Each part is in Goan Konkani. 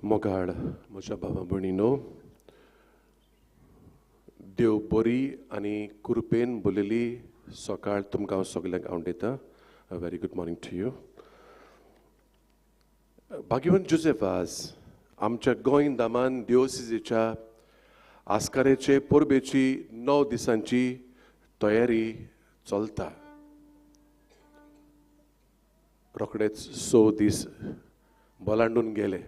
मोगाळ म्हज्या भावा भयणीनो, देव बरी आनी कृपेन भरलेली सकाळ तुमकां हांव सगल्यांक आवडटा. A very good morning to you. भाग्यवंत जोसेफ वाज आमच्या गोंय दामान दिओसिजीच्या आस्कारेचे परबेची 9 दिसांची तयारी चलता. रोखडेच 6 दीस बलांडून गेले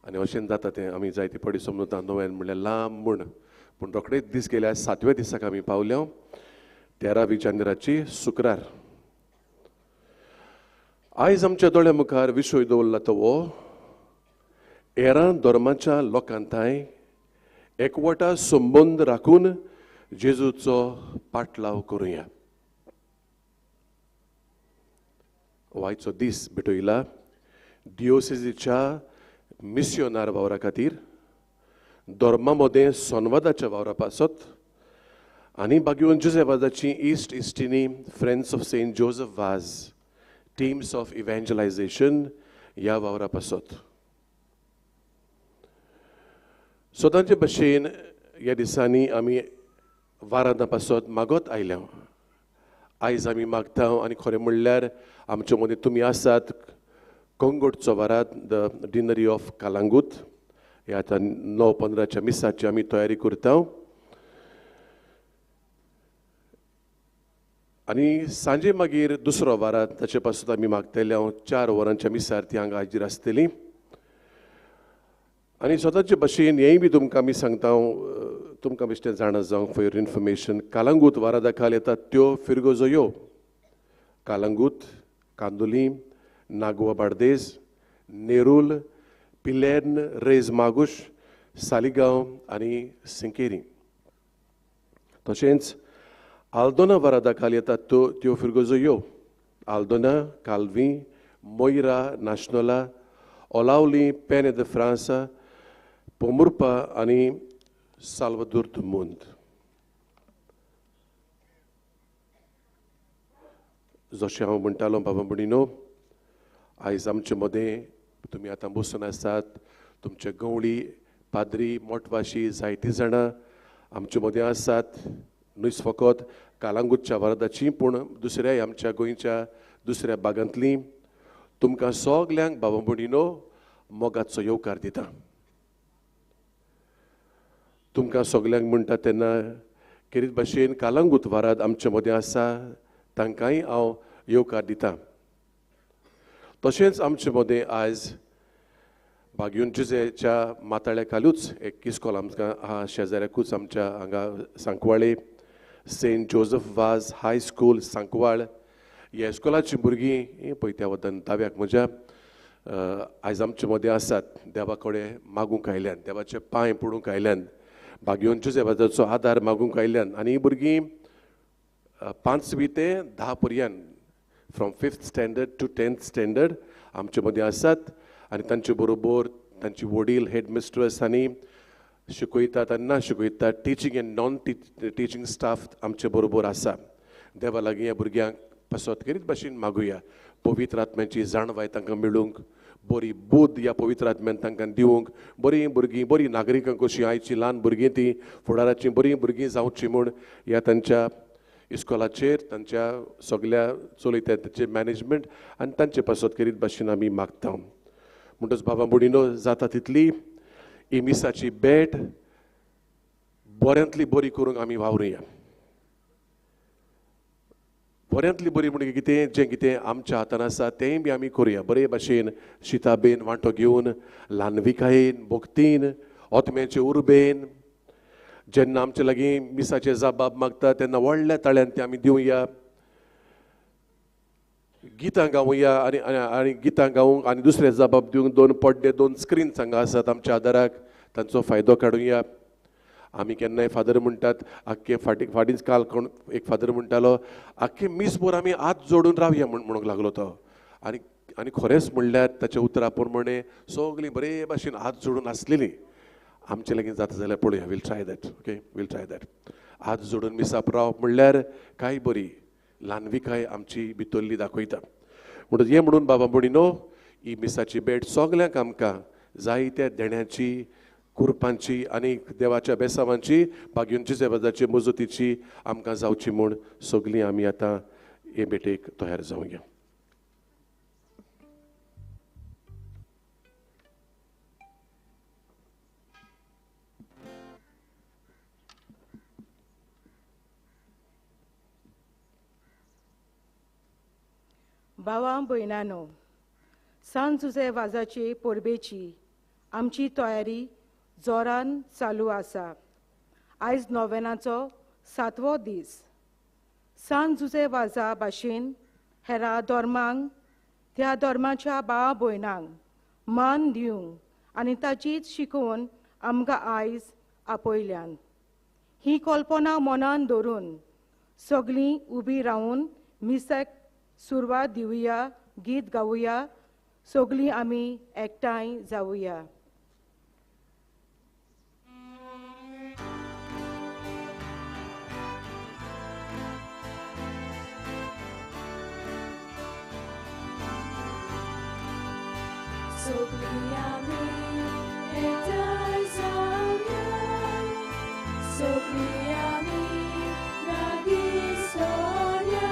आनी अशें जाता तें आमी जायते पडी समजता नव्यान म्हणल्यार लांब म्हूण, पूण रोखडेच दीस गेल्या. 7व्या दिसाक आमी पावल्या, 13 जानेवारीची शुक्रार. आयज आमच्या दोळ्या मुखार विशय दवरला तो हो हेरां धर्माच्या लोकांताय एकवटा संबंद राखून जेजूचो पाटलाव करुया. आयचो दीस भेटयला दिओसिजीच्या मिसियोनार वावरा खातीर, धर्मा मदें संवादाच्या वावरा पासत आनी भाग्यवंत जोसेफ वाजाची इस्ट इस्टिनी friends of Saint Joseph Vaz teams of evangelisation ह्या वावरा पासत. सदांचे भशेन ह्या दिसांनी आमी वारांदा पासत मागत आयल्या. आयज आमी मागता आनी खरें म्हणल्यार आमचे मदीं तुमी आसात. कंगोटचो वारात the डिनरी ऑफ कालांगूत ह्या आतां 9:15 मिसाची आमी तयारी करता आनी सांजे मागीर दुसरो वारात ताचे पासून आमी मागतले हांव 4 वरांच्या मिसार ती हांगा हाजीर आसतली. आनी स्वताचे भशेन हेंय बी तुमकां आमी सांगता, तुमकां बेश्टें जाणा जावंक फॉर your information, Calangute वारादा खाल येतात त्यो फिरगोजो यो कालांगूत, कांदोलीम, नागवा बार्देस, नेरूल, पिलेर्न, रेज मागुश, सालिगांव आनी सिंकेरी. तशेंच आल्दोना वारादा खाल येतात त्यो फिरगोजो यो आल्दोना, कालवी, मोयरा, नाशनोला, ओलावली, पेने the Fransa, Pomburpa आनी साल्वादोर दु मुंद. जशें हांव म्हणटालो बाबा भयणीनो, आयज आमचे मदें तुमी आतां बसून आसात, तुमचे गवळी, पाद्री, मोटवाशी जायतीं जाणां आमचे मदें आसात. न्हूच फकत कालांगूटच्या वारादाची पूण दुसऱ्याय आमच्या गोंयच्या दुसऱ्या भागांतलीं. तुमकां सगल्यांक बाबा भयणीनो मोगाचो येवकार दिता. तुमकां सगल्यांक म्हणटा तेन्ना खेरीत भाशेन कालांगूट वाराद आमचे मदें आसा तांकांय हांव येवकार दिता. तशेंच आमचे मदें आयज भाग्यवंत जुजेच्या माताळ्या खालूच एक इस्कॉल आमकां आहा शेजाऱ्याकूच आमच्या हांगा Sancoale, Saint Joseph Vaz high school Sancoale. ह्या इस्कॉलाचीं भुरगीं हीं पळय त्या वतान दाव्याक म्हज्या आयज आमचे मदें आसात. देवा कडेन मागूंक आयल्यान, देवाचे पांय पडूंक आयल्यान, भाग्यवंत जोसेफ वाजाचो आदार मागूंक आयल्यान. आनी हीं भुरगीं 5वी ते 10 पर्यंत, from 5th standard to 10th standard आमचे मदें आसात. आनी तांचे बरोबर तांची वडील, हेड मिस्ट्रस आनी शिकयतात आनी ना शिकयतात teaching and non teaching staff आमचे बरोबर आसा. देवा लागीं ह्या भुरग्यांक पासत खेरीत भाशेन मागुया, पवित्र आत्म्याची जाणवाय तांकां मेळूंक, बरी बुद्द ह्या पवित्र आत्म्यान तांकां दिवंक, बरीं भुरगीं, बरीं नागरिकां कशीं आयचीं ल्हान भुरगीं तीं फुडाराचीं बरीं भुरगीं जावचीं म्हूण ह्या तांच्या इस्कॉलाचेर तांच्या सगल्या चलयता तांचें मॅनेजमेंट आनी तांचे पासत खेरीत भाशेन आमी मागता. म्हणटच बाबा भयणीनो, जाता तितली ही मिसाची भेट बऱ्यांतली बरी करूंक आमी वावरुया. बऱ्यांतली बरी म्हणजे कितें, जें कितें आमच्या हातान आसा तेंय बी आमी करुया बरे भाशेन, शिताबेन वांटो घेवन, ल्हानविकायेन, भक्तीन, ओतम्याचे उर्बेन. जेन्ना आमचे लागीं मिसाचे जबाब मागता तेन्ना व्हडल्या ताळ्यान ते आमी दिवया, गितां गावया आनी आनी गितां गावंक आनी दुसरे जबाब दिवंक 2 पड्डे, 2 स्क्रीन हांगा आसात आमच्या आदाराक, तांचो फायदो काडुया. आमी केन्नाय फादर म्हणटात आख्खे फाटी फाटींच काल कोण एक फादर म्हणटालो आख्खे मीसभर आमी हात जोडून रावया म्हणूंक लागलो तो. आनी आनी खरेंच म्हणल्यार ताच्या उतरा प्रमाणे सगळीं बरे भाशेन हात जोडून आसलेलीं. आमचे लागीं जाता जाल्यार पळोवया, we'll try that, okay, we'll try that. हात जोडून मिसाप रावप म्हणल्यार कांय बरी ल्हानविकाय आमची भितरली दाखयता. म्हणटच हें म्हणून बाबा भयणीनो, ही मिसाची भेट सगल्यांक आमकां जायत्या देण्याची, कुरपांची आनी देवाच्या बेसावांची भाग्यून जेजाची मजतीची आमकां जावची म्हूण सगळीं आमी आतां हे भेटेक तयार जावया. भावां भयणांनो, सांत जुझे वाजाचे परबेची आमची तयारी जोरान चालू आसा. आयज नोवेनाचो 7वो दीस. सांत जुझे वाजा भाशेन हेरा धर्मांक, त्या धर्माच्या भावा भयणांक मान दिवंक आनी ताचीच शिकोवन आमकां आयज आपयल्यान. ही कल्पना मनान धरून सगळीं उबी रावन मिसाक सुरवात दिवया, गीत गावया, सगळीं आमी एकठांय जावया. सगळीं आमी एकठांय जावया, सगळीं आमी लागीं सरया,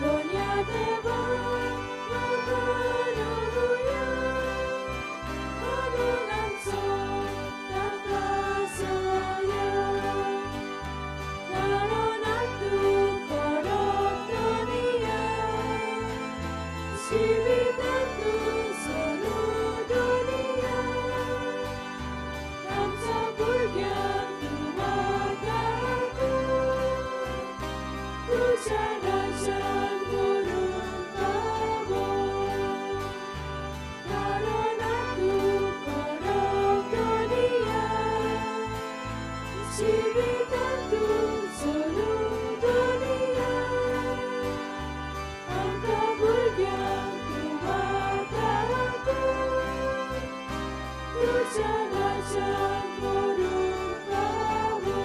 दोनया देवा वागान उरुया, म्हणून आमचो ताका सया, कारण तूं करप दुनिया, जिवितांत तूं सोडू दुनिया, आमच्या भुरग्यांक तूं वागाक तुज्या राज्यान व्हरून पावो, कारण तूं करप दुनिया, जिवितांत तूं सोडू दुनिया, आमकां भुरग्यांक तूं वागाक तुज्या राज्यान व्हरून पावो.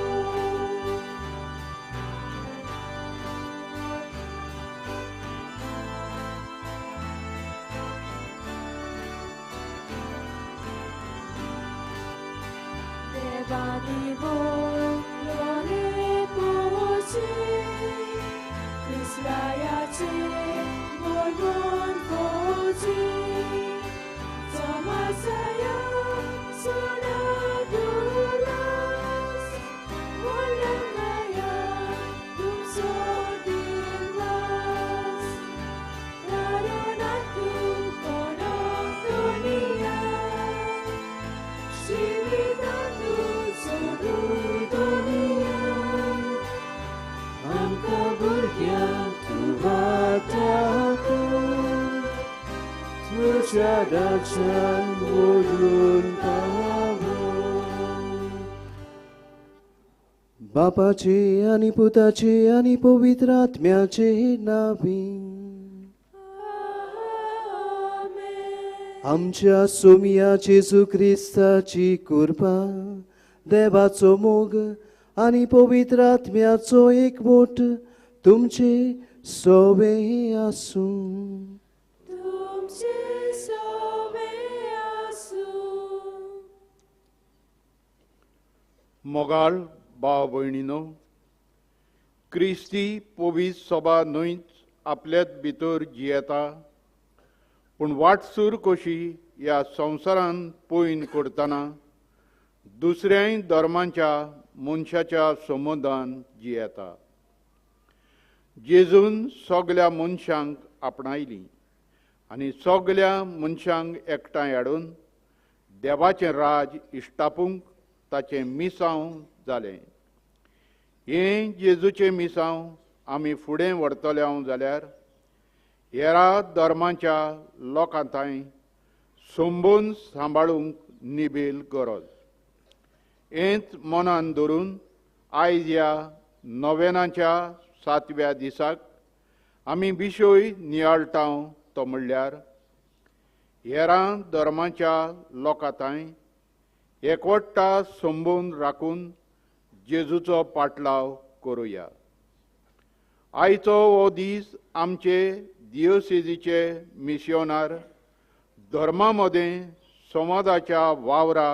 देवानी बोलले पोचे, क्रिस्ताचे बोलून पोचे, जमासाया सोडा दुरास, बोलंगाया तुमचो दिवास, कारण तूं करप दुनिया, जिवितांत तूं सोडू दुनिया, आमकां भुरग्यांक तूं वाटाक तुज्या राज्यान व्हरून पावो. बापाचे आनी पुताचे आनी पवित्र आत्म्याचे नांवी. आमच्या सोमया जेजू क्रिस्ताची कृपा, देवाचो मोग आनी पवित्र आत्म्याचो एकवट तुमचे सोवे आसूं. तुमचे सोवे आसूं. मोगाळ भाव भयणीनो, क्रिस्ती पवित्र सभा न्हयच आपल्यात भितर जियेता, पूण वाटसूर कशी ह्या संवसारान पयन करतना दुसऱ्याय धर्मांच्या मनशाच्या संबंदान जियेता. जेजून सगल्या मनशांक आपणायली आनी सगल्या मनशांक एकठांय हाडून देवाचें राज इश्टापूंक ताचें मिसांव जालें. हें जेजूचें मिसांव आमी फुडें व्हरतले जाल्यार हेरा धर्मांच्या लोकां थंय संबंद सांबाळूंक निबेल गरज. हेंच मनान धरून आयज ह्या नोवेनाच्या 7व्या दिसाक आमी विशय नियाळटा तो म्हणल्यार हेरां धर्माच्या लोकां थंय एकवटा संबंद राखून जेजूचो पाटलाव करुया. आयचो हो दीस आमचे दियोसेजीचे मिशनार धर्मा मदें संवादाच्या वावरा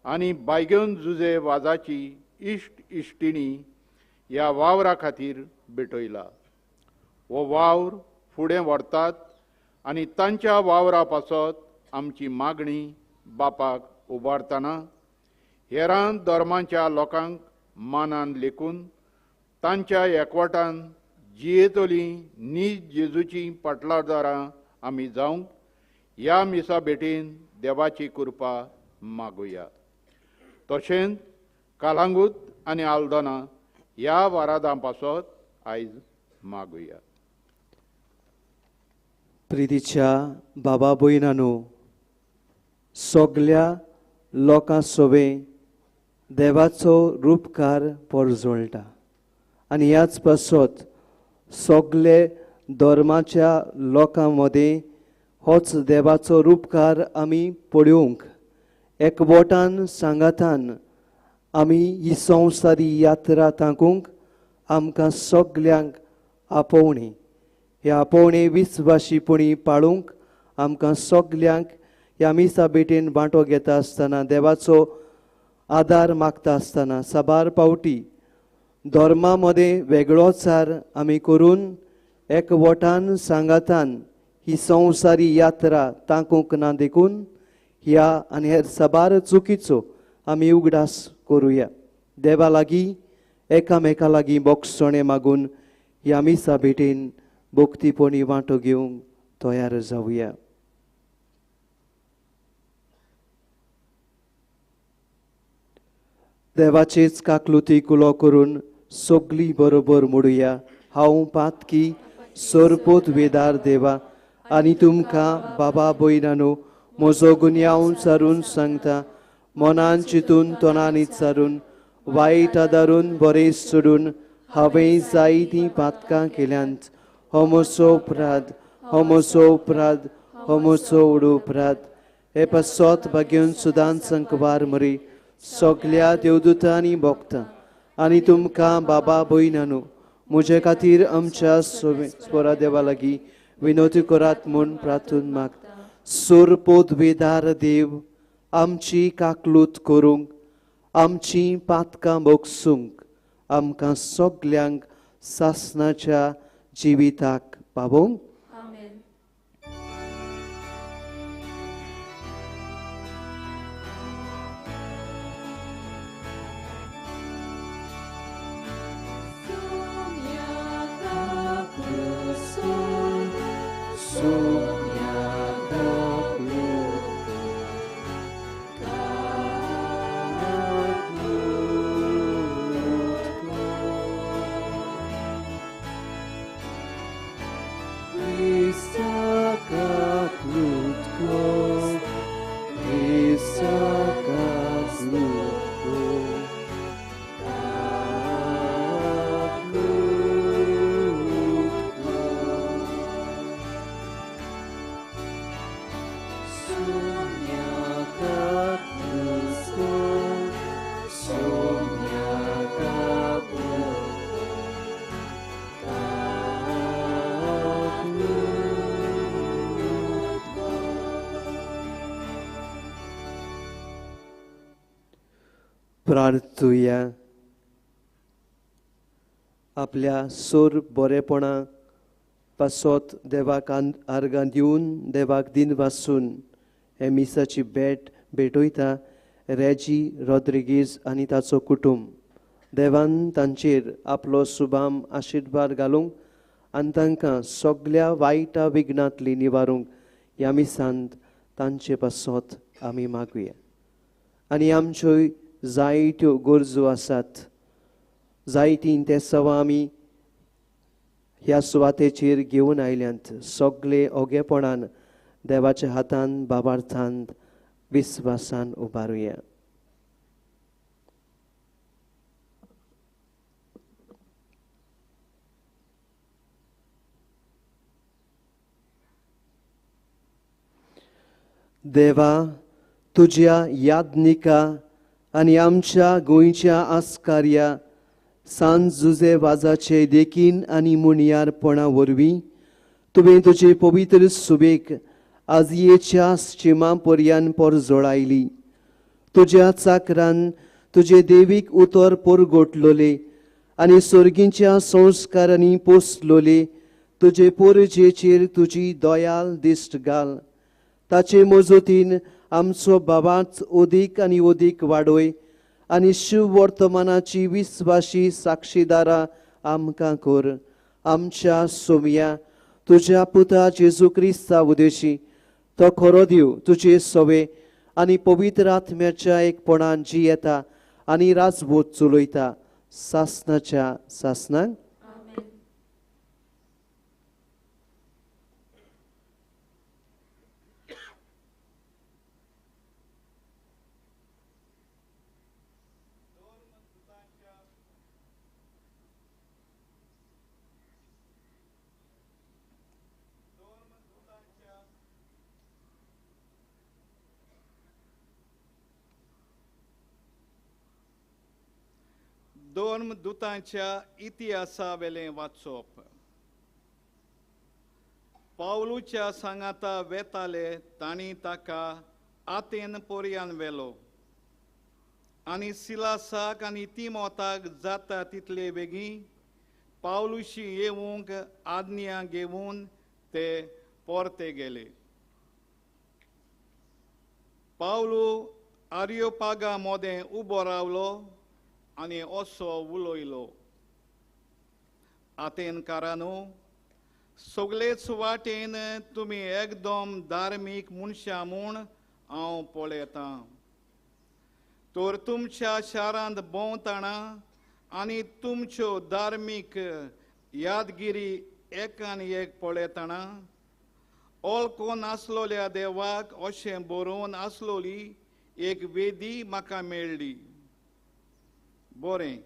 आनी बायगेवन जुजे वाजाची इश्ट इश्टिणी ह्या वावरा खातीर भेटयला. हो वावर फुडें व्हरतात आनी तांच्या वावरा पासत आमची मागणी बापाक उबारतना हेरां धर्मांच्या लोकांक मानान लेखून तांच्या एकवटान जियेतली नीज जेजूची पाटलादारां आमी जावंक ह्या मिसा भेटीन देवाची कृपा मागुया. तशेंच कालांगूत आनी आल्दोना ह्या वारादां पासत आयज मागुया. प्रितीच्या बाबा भयणांनो, सगल्या लोकां सोबें देवाचो रूपकार परजळटा आनी ह्याच पासत सगळे धर्माच्या लोकां मदें होच देवाचो रूपकार आमी पळोवंक एकवटान सांगातान आमी ही संवसारी यात्रा तांकूंक आमकां सगल्यांक आपोवणी. ह्या आपोवणे विस्वाशीपणी पाळूंक आमकां सगल्यांक ह्या मिसा भेटेन वांटो घेता आसतना देवाचो आदार मागता आसतना साबार पावटी धर्मा मदें वेगळोचार आमी करून एकवटान सांगातान ही संवसारी यात्रा तांकूंक ना देखून ह्या आनी हेर साबार चुकीचो आमी उगडास करुया. देवा लागीं एकामेका लागीं बोगसणें मागून ह्या मिसा भेटेन भक्तीपणी वांटो घेवंक तयार जावया. देवाचेच काकलुती कुलो करून सगली बरोबर मोडुया. हांव पातकी सोरपोत वेदार देवा आनी तुमकां बाबा भयणांनो म्हजो गुन्यांव सारून सांगता. मनान चिंतून तोंडान सारून वायट आदारून बरें सोडून हांवें जायतीं पातकां केल्यांत. हो म्हजो अपराध, हो म्हजो अपराध, हो म्हजो व्हड अपराध. हे पासत भाग्यन सुदान संकवार मरी सगल्या देवदूतांनी भोगता आनी तुमकां बाबा भयणांनो म्हजे खातीर आमच्या स्वरा देवा लागीं विनवती करात म्हूण प्रार्थना मागता. सोरपोत वेदार देव आमची काकलूत करूंक आमची पातकां भोगसूंक आमकां सगल्यांक सासणाच्या जिविताक पावोवंक. प्रार्थुया. आपल्या सोर बरेपणा पासत देवाक आर्गां दिवन देवाक दिन वासून हे मिसाची भेट भेटयता रेजी रॉड्रिगीज आनी ताचो कुटुंब. देवान तांचेर आपलो सुबाम आशिर्वाद घालूंक आनी तांकां सगल्या वायटा विघ्नांतली निवारूंक ह्या मिसांत तांचे पासत आमी मागुया. आनी आमच्यो जायत्यो गरजो आसात, जायतीं ते सवा आमी ह्या सुवातेचेर घेवन आयल्यांत. सगळे ओगेपणान देवाच्या हातान बाबार्थान विस्वासान उबारुया. देवा तुज्या यादनिका आनी आमच्या गोंयच्या आस्कार्या सान जुजे वाजाचे देखीन आनी मुणयारपणा वरवीं तुवें तुजे पवित्र सुबेक आजयेच्या शिमा पर्यान परजोळायली. तुज्या चाकरान तुजे देवीक उतर परगोटलोले आनी सर्गींच्या संस्कारांनी पोसलोले तुजे पोरजेचेर तुजी दयाल दिश्ट घाल. ताचे मजतीन आमचो बाबाच ओदीक आनी ओदीक वाडय आनी शिववर्तमानाची विस्वाशी साक्षीदारां आमकां कर. आमच्या सोमया तुज्या पुता जेजू क्रिस्ता उदेशी तो खरो देव तुजे सवे आनी पवित्र आत्म्याच्या एकपणान जी येता आनी राजबोध चलयता सासनाच्या सासनाक. दोन दुतांच्या इतिहासावेलें वाचप. पावलूच्या सांगाता वेताले तांणी ताका आतेन पोरयान व्हेलो आनी सिलासाक आनी तिमोताक जाता तितले बेगीन पावलूशी येवंक आज्ञा घेवन ते परते गेले. पावलू आर्योपागा मोदें उबो रावलो आनी असो उलयलो, आतेनकारांनो, सगळेच वाटेन तुमी एकदम धार्मीक मनशां म्हूण हांव पळयतां. तर तुमच्या शारांत भोंवतना आनी तुमच्यो धार्मीक यादगिरी एकान एक पळयतना ओळखून आसलोल्या देवाक अशें बरोवन आसलोली एक वेदी म्हाका मेळ्ळी. बरें,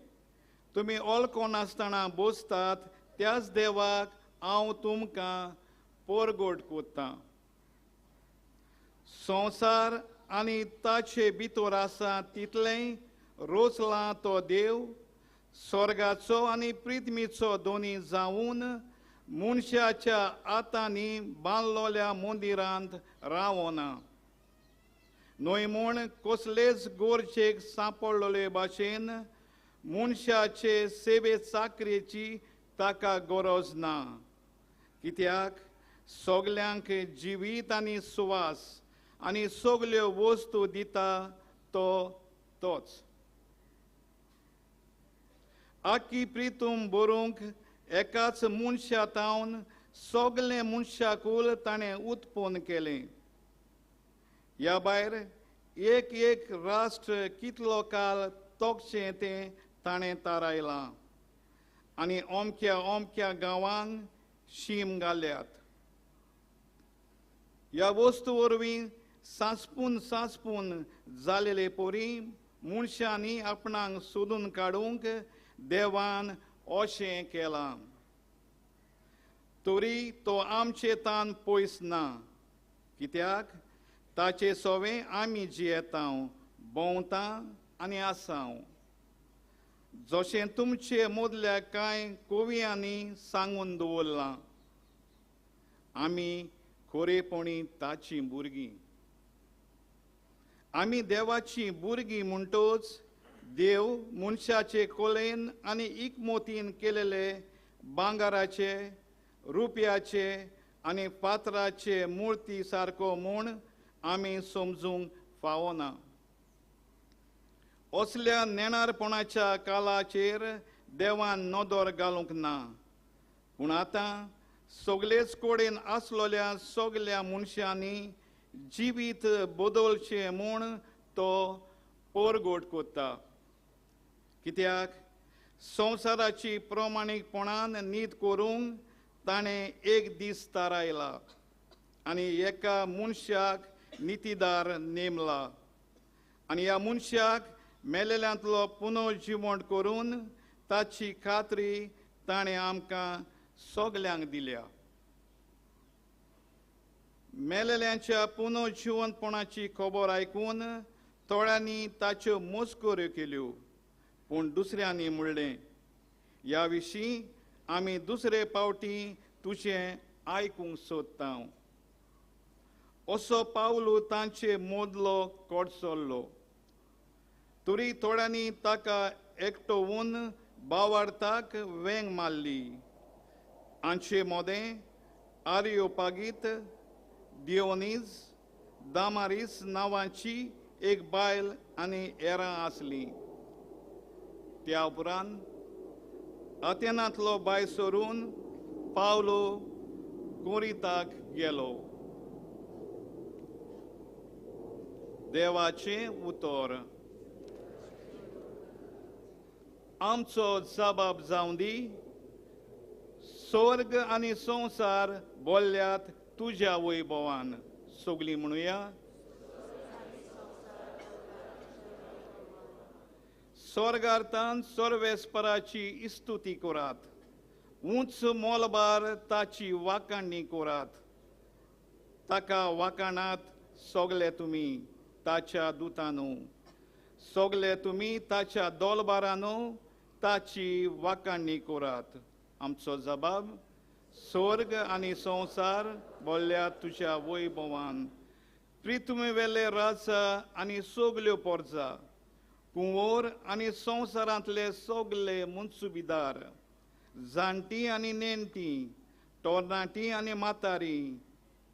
तुमी ओळखून आसतना बसतात त्याच देवाक हांव तुमकां परगट कोत्तां. संवसार आनी ताचे भितर आसा तितलें रोचलां तो देव स्वर्गाचो आनी पृथ्वीचो दोनी जावन मनशाच्या हातांनी बांदलोल्या मंदिरांत रावना न्हय म्हूण कसलेच गोरजेक सांपडलोले भाशेन मनशाचे सेवे चाकरेची ताका गरज ना. कित्याक सगल्यांक जिवीत आनी सुवास आनी सगल्यो वस्तू दिता तो तोच. आखी प्रितूम बरोवंक एकाच मनशा तावन सगलें मनशाकूल ताणें उत्पन्न केलें. ह्या भायर एक एक राष्ट्र कितलो काल तोखचें तें ताणें थारायलां आनी अमक्या अमक्या गांवांक शीम घाल्यात. ह्या वस्तू वरवीं सांसपून सांसपून जालेले पोरी मनशांनी आपणाक सोदून काडूंक देवान अशें केलां. तरी तो आमचे तान पयस ना, कित्याक ताचे सोवे आमी जियेता, भोंवता आनी आसाव. जशें तुमचे मदल्या कांय कवयांनी सांगून दवरलां, आमी खरेपणी ताचीं भुरगीं. आमी देवाचीं भुरगीं म्हणटच देव मनशाचे कोलेन आनी इकमोतीन केलेले भांगराचे, रुपयाचे आनी फातराचे मुर्ती सारको म्हूण आमी समजूंक फावना. असल्या नेणारपणाच्या कालाचेर देवान नदर घालूंक ना, पूण आतां सगलेच कडेन आसलोल्या सगल्या मनशांनी जिवीत बदलचें म्हूण तो परगट कोत्ता. कित्याक संवसाराची प्रमाणीकपणान नीत करूंक ताणें एक दीस थारायला आनी एका मनशाक नितीदार नेमला आनी ह्या मनशाक मेलेल्यांतलो पुनर्जिवण करून ताची खात्री ताणें आमकां सगल्यांक दिल्या. मेलेल्यांच्या पुनर्जिवंतपणाची खबर आयकून थोड्यांनी ताच्यो मस्कऱ्यो केल्यो, पूण दुसऱ्यांनी म्हणलें, ह्या विशीं आमी दुसरे पावटी तुजें आयकूंक सोदता. असो पावलू तांचे मोदलो कोडसल्लो. तरी थोड्यांनी ताका एकटोवन बावार्थाक वेंग मारली. आमचे मोदें आर्योपागीत दियोनीज दामारीस नांवाची एक बायल आनी एरां आसली. त्या उपरांत अथेनांतलो बाय सोरून पावलो कोरिंताक गेलो. देवाचें उतर. आमचो जबाब जावं दी. स्वर्ग आनी संवसार बोल्ल्यात तुज्या वैभवान. सगळीं म्हणुया. स्वर्गार्थान सर्वेस्पराची इस्तुती करात, उंच मोलबार ताची वाखाणणी करात. ताका वाखाणात सगळे तुमी ताच्या दुतानू, सगळे तुमी ताच्या दोलबारानू ताची वाखाणणी करात. आमचो जबाब स्वर्ग आनी संवसार बोल्ल्या तुज्या वैभवान. प्रिथ्वी वेले राजा आनी सगल्यो पोरजा, कुंवर आनी संवसारांतले सगले मुन्सुबीदार, जाणटी आनी नेणटी, तरणाटी आनी म्हातारी,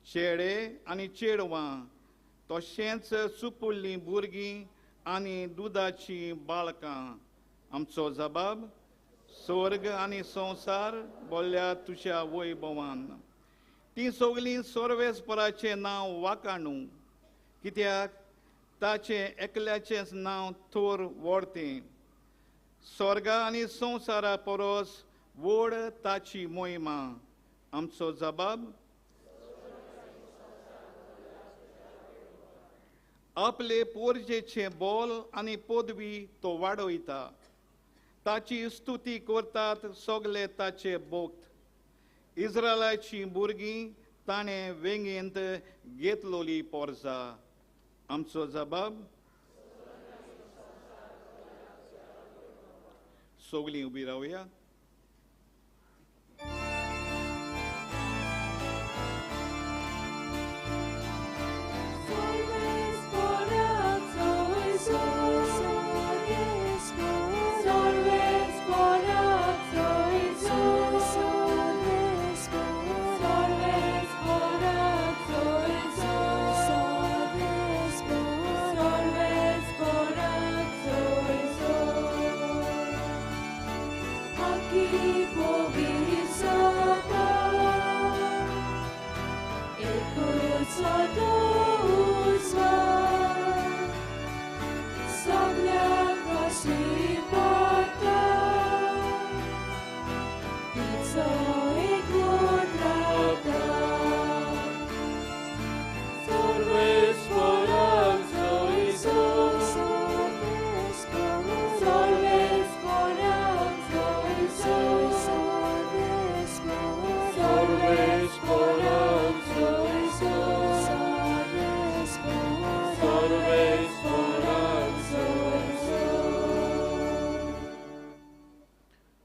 चेडे आनी चेडवां, तशेंच सुपुल्लीं भुरगीं आनी दुदाचीं बाळकां. आमचो जबाब स्वर्ग आनी संवसार बोल्ल्या तुज्या वैभवान. तीं सगळीं सर्वेस्पराचें नांव वाखाणू, कित्याक ताचें एकल्याचेंच नांव थोर व्हड तें. स्वर्गा आनी संवसारा परस व्हड ताची मोहिमा. आमचो जबाब आपले पोरजेचें बोल आनी पदवी तो वाडयता. ताची स्तुती करतात सगळे ताचे भक्त. इस्रायलाचीं भुरगीं ताणें वेंगेंत घेतलोली पोरजा. आमचो जबाब सगळीं उबी रावया.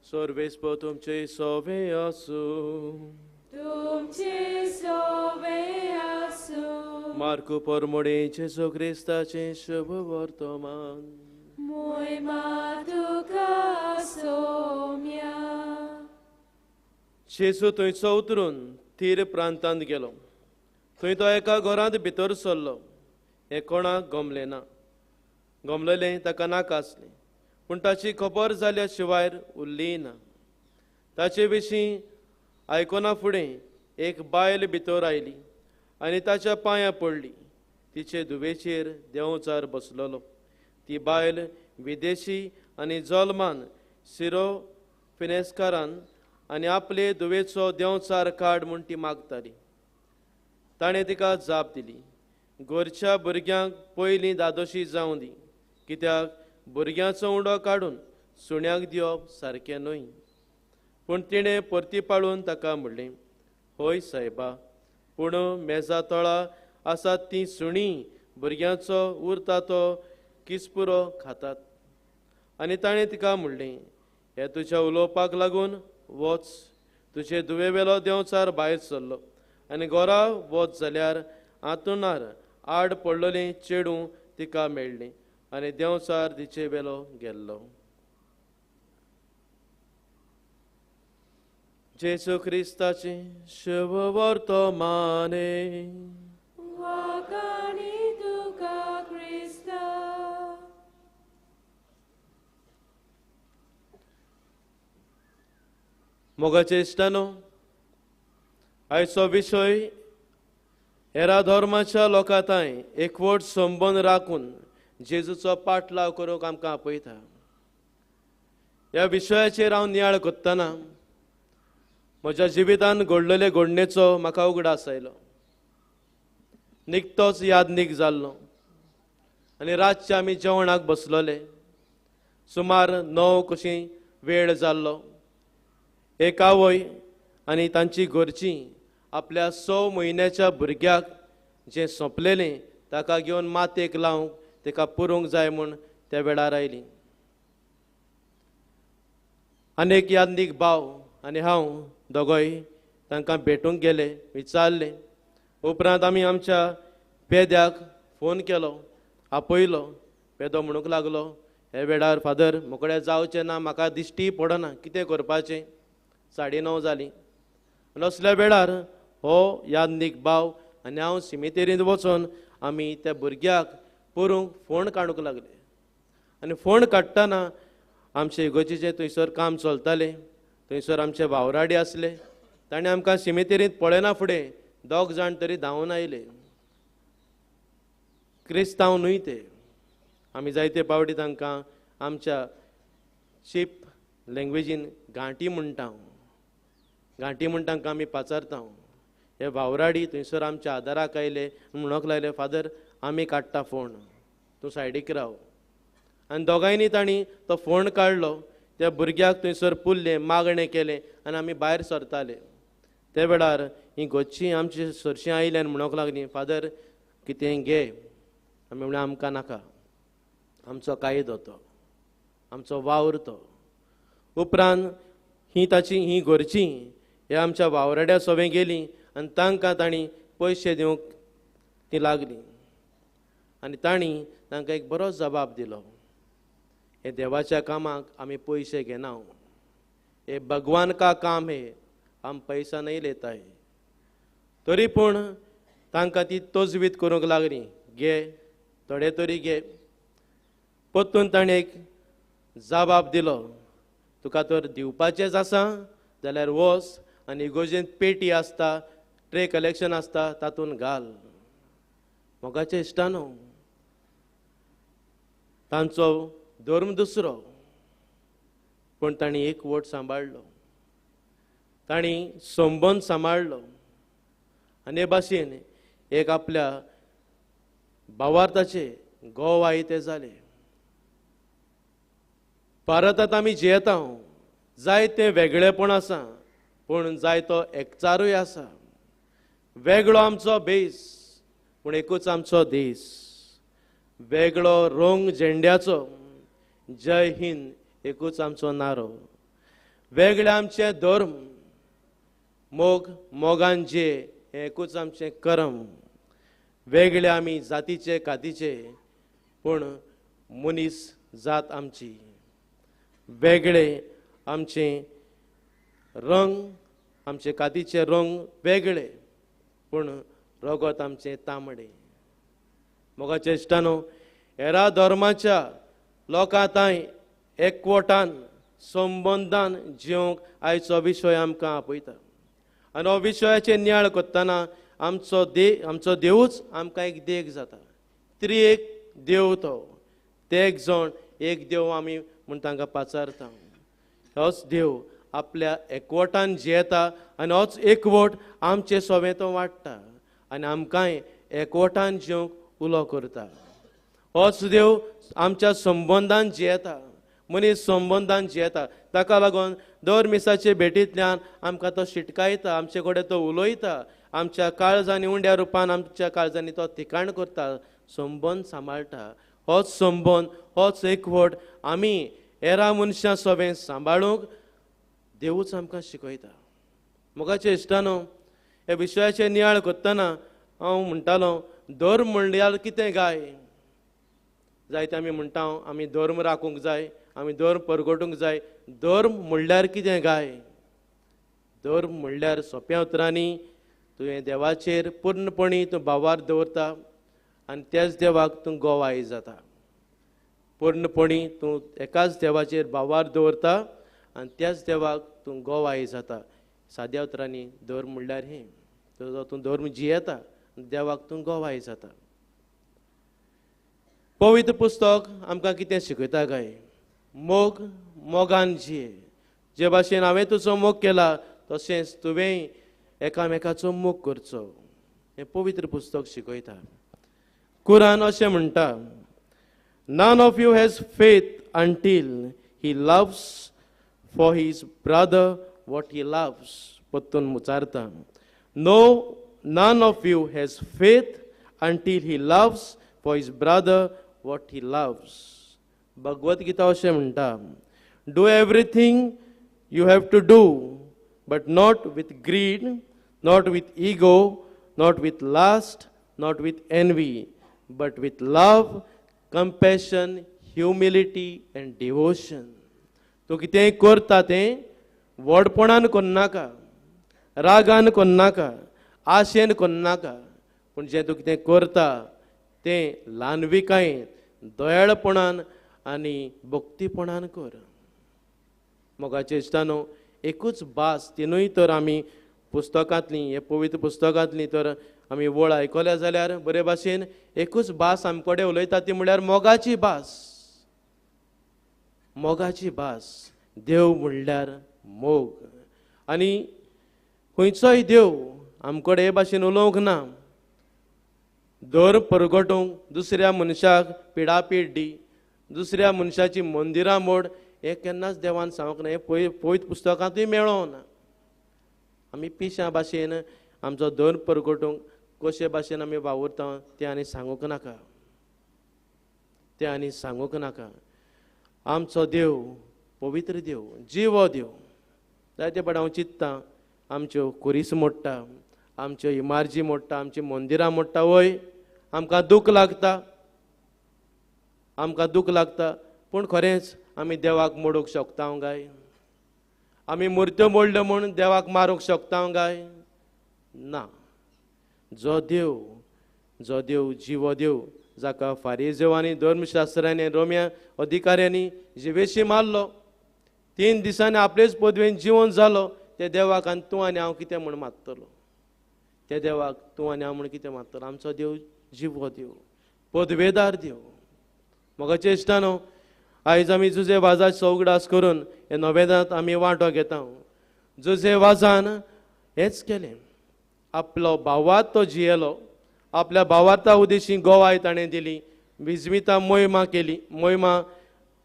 सर्वेस्पर तुमचे सोवे आसूं. तुमचे सोवे आसूं. मार्कू परमोडे जेजू क्रिस्ताचें शुभ वर्तमान. मोहिमा तुका सोम्या. जेजू थंयचो उतरून तीर प्रांतांत गेलो. थंय तो एका घरांत भितर सरलो. हें कोणाक गमलें ना. गमलेलें ताका नाका आसलें, पूण ताची खबर जाल्या शिवाय उरली ना. ताचे विशीं आयकना फुडें एक बायल भितर आयली आनी ताच्या पांयां पडली. तिचे धुवेचेर देंवचार बसलेलो. ती बायल विदेशी आनी जल्मान सिरो फिनेस्कारान आनी आपले धुवेचो देंवचार काड म्हूण ती मागताली. ताणें तिका जाप दिली, घरच्या भुरग्यांक पयलीं दादोशी जावं दी, कित्याक भुरग्यांचो उंडो काडून सुण्याक दिवप सारकें न्हय. पूण तिणें परती पाळून ताका म्हणलें, हय सायबा, पूण मेजा तळा आसात तीं सुणीं भुरग्यांचो उरता तो किसपुरो खातात. आनी ताणें तिका म्हणलें, हे तुज्या उलोवपाक लागून वच, तुजे धुवे वेलो देंवचार भायर सरलो आनी घरा वच जाल्यार आंतुणार आड पडलेलें चेडूं तिका मेळ्ळें आनी देंवचार तिचे वेलो गेल्लो. जेजू क्रिस्ताचें शुभ वर्तमाने. वाखाणी तुका क्रिस्ता. मोगाचे इश्टानो, आयचो विशय हेरा धर्माच्या लोकां तांय एकवट संबंद राखून जेजूचो पाठलाव करूंक आमकां आपयता. ह्या विशयाचेर हांव नियाळ करतना म्हज्या जिवितान घडलेले घडणेचो म्हाका उगडास आयलो. निकतोच यादनीक जाल्लो आनी रातचे आमी जेवणाक बसलोले. सुमार 9 कशी वेळ जाल्लो. एक आवय आनी तांची घरची आपल्या 6 म्हयन्याच्या भुरग्याक जें सोंपलेलें ताका घेवन मातयेक लावंक ताका पुरोवंक जाय म्हूण त्या वेळार आयली. आनी एक यादनीक भाव आनी हांव दोगोय तांकां भेटूंक गेले, विचारलें. उपरांत आमी आमच्या पेद्याक फोन केलो, आपयलो. पेदो म्हणूंक लागलो, हे वेळार फादर मोकळे जावचें ना, म्हाका दिश्टी पडना, कितें करपाचें? 9:30 जालीं. आनी असल्या वेळार हो यादनीक भाव आनी हांव सिमितेरींत वचून आमी त्या भुरग्याक पुरूंक फोण काडूंक लागले. आनी फोण काडटना आमचे इगर्जेचें थंयसर काम चलतालें, थंयसर आमचे वावराडी आसले. ताणें आमकां सिमितेरींत पळयना फुडें 2 जाण तरी धांवून आयले. क्रिस्तांव न्हय ते. आमी जायते पावटी तांकां आमच्या चीप लँग्वेजीन घांटी म्हणटा, घांटी म्हूण तांकां आमी पाचारता. हे वावराडी थंयसर आमच्या आदाराक आयले, म्हणूंक लागले, फादर आमी काडटा फोण, तूं सायडीक राव. आनी दोगांयनी तांणी तो फोण काडलो, त्या भुरग्याक थंयसर पुरलें, मागणें केलें आनी आमी भायर सरताले. त्या वेळार ही घरचीं आमची सरशीं आयली आनी म्हणूंक लागली, फादर कितें घे. आमी म्हणलें, आमकां नाका, आमचो कायदो तो, आमचो वावर तो. उपरांत ही ताची ही घरचीं हे आमच्या वावराड्या सोवें गेलीं आनी तांकां तांणी पयशे दिवंक ती लागली. आनी तांणी तांकां एक बरो जबाब दिलो, हे देवाच्या कामाक आमी पयशे घेना, हे भगवान का काम हे, आम पैसा नहीं लेता है. तरी पूण तांकां ती तजवीज करूंक लागली, घे थोडे तरी घे. परतून ताणें एक जबाब दिलो, तुका तर दिवपाचेंच आसा जाल्यार वच आनी इगर्जेंत पेटी आसता, ट्रे कलेक्शन आसता, तातूंत घाल. मोगाचे इश्टानो, तांचो धर्म दुसरो, पूण तांणी एकवट सांबाळ्ळो, तांणी संबंद सांबाळ्ळो. आनी हे भाशेन एक आपल्या भावार्थाचे घोव आई ते जाले. भारतांत आमी जियेता, जायते वेगळेपण आसा, पूण जायतो एकचारूय आसा. वेगळो आमचो भेस, पूण एकूच आमचो देश. वेगळो रंग झेंड्याचो, जय हिंद एकूच आमचो नारो. वेगळे आमचे धर्म, मोग मोगान जे हें एकूच आमचें करम. वेगळे आमी जातीचे कातीचे, पूण मनीस जात आमची. वेगळे आमचे रंग, आमचे कातीचे रंग वेगळे, पूण रगत आमचें तांबडें. मोगाचे इश्टानो, हेरा धर्माच्या लोकां तांय एकवटान संबंदान जिवंक आयचो विशय आमकां आपयता. आनी हो विशयाचेर नियाळ करतना आमचो देवूच आमकां एक देख जाता. त्रिएक देव तो, ते एक जण एक देव आमी म्हूण तांकां पाचारता. होच देव आपल्या एकवटान जियेता आनी होच एकवट आमचे सोवें तो वाडटा आनी आमकांय एकवटान जिवंक उलो करता. होच देव आमच्या संबंदान जियेता, मनीस संबंदान जियेता. ताका लागून दर मिसाचे भेटींतल्यान आमकां तो शिटकायता, आमचे कडेन तो उलयता, आमच्या काळजांनी उंड्या रुपान आमच्या काळजांनी तो ठिकाण करता, संबंद सांबाळटा. होच संबंद, होच एकवट आमी हेरा मनशां सोबें सांबाळूंक देवूच आमकां शिकयता. मोगाचे इश्टानो, ह्या विशयाचेर नियाळ करतना हांव म्हणटालो धर्म म्हणल्यार कितें गाय? जायते आमी म्हणटा आमी धर्म राखूंक जाय, आमी धर्म परगटूंक जाय. धर्म म्हणल्यार कितें गाय? धर्म म्हणल्यार सोंप्या उतरांनी तुवें देवाचेर पूर्णपणी तूं भावार दवरता आनी त्याच देवाक तूं गोवाय जाता. पूर्णपणी तूं एकाच देवाचेर भावार दवरता आनी त्याच देवाक तूं गोवाय जाता. साद्या उतरांनी धर्म म्हणल्यार हें, तुजो तूं धर्म जियेता, देवाक तूं गोवाय जाता. पवित्र पुस्तक आमकां कितें शिकयता काय? मोग मोगान जिये. जे भाशेन हांवें तुजो मोग केला तशेंच तुवें एकामेकाचो मोग करचो, हें पवित्र पुस्तक शिकयता. कुरान अशें म्हणटा, None of you has faith until he loves for his brother what he loves. पत्तून मुचारता, No, none of you has faith until he loves for his brother what he loves. Bhagavad Gita अशें म्हणटा, Do everything you have to do, but not with greed, not with ego, not with lust, not with envy, but with love, compassion, humility and devotion. तूं कितेंय करता तें व्हडपणान करनाका, रागान करनाका, आशेन करनाका, पूण जें तूं कितें करता तें ल्हानविकायेन, दयाळपणान आनी भक्तीपणान कर. मोगाचे इश्टानो, एकूच भास तिनूय तर आमी पुस्तकांतली, हे पवित्र पुस्तकांतली तर आमी वळ आयकल्या जाल्यार बरे भाशेन एकूच भास आमचे कडेन उलयता, ती म्हणल्यार मोगाची भास. मोगाची भास. देव म्हणल्यार मोग. आनी खंयचोय देव आमचे कडेन हे भाशेन उलोवंक ना, धर्म परगटूंक दुसऱ्या मनशाक पिडापीड दी, दुसऱ्या मनशाची मंदिरां मोड, हें केन्नाच देवान सांगूंक ना. हें पवित्र पुस्तकांतूय मेळोंक ना. आमी पिशां भाशेन आमचो धर्म परगटूंक कशे भाशेन आमी वावुरता तें आनी सांगूंक नाका, तें आनी सांगूंक नाका. आमचो देव पवित्र देव, जिवो देव. जायते फावट हांव चिंत्ता, आमच्यो खुरीस मोडटा, आमच्यो इमार्जी मोडटा, आमची मंदिरां मोडटा, वय आमकां दूख लागता, आमकां दूख लागता. पूण खरेंच आमी देवाक मोडूंक शकता काय? आमी मुर्त्यो मोडल्यो म्हूण देवाक मारूंक शकता काय? ना. जो देव, जो देव जिवो देव, जाका फारिजेवांनी, धर्मशास्त्र्यांनी, रोम्या अधिकाऱ्यांनी जिवेशी मारलो, 3 दिसांनी आपलेच पदवेन जिवन जालो, त्या देवाक आनी तूं आनी हांव कितें म्हूण मारतलो? त्या देवाक तूं आनी हांव म्हूण कितें मारतलो? आमचो देव जिवो देव, पदवेदार देव. मोगाचे इश्टानो, आयज आमी जुजे वाजाचो उगडास करून हे नोवेदांत आमी वांटो घेता. जुजे वाजान हेंच केलें, आपलो भावार्थ तो जियेलो, आपल्या भावार्था उदेशी गोवाय ताणें दिली, विजमिता मोहिमा केली, मोहिमा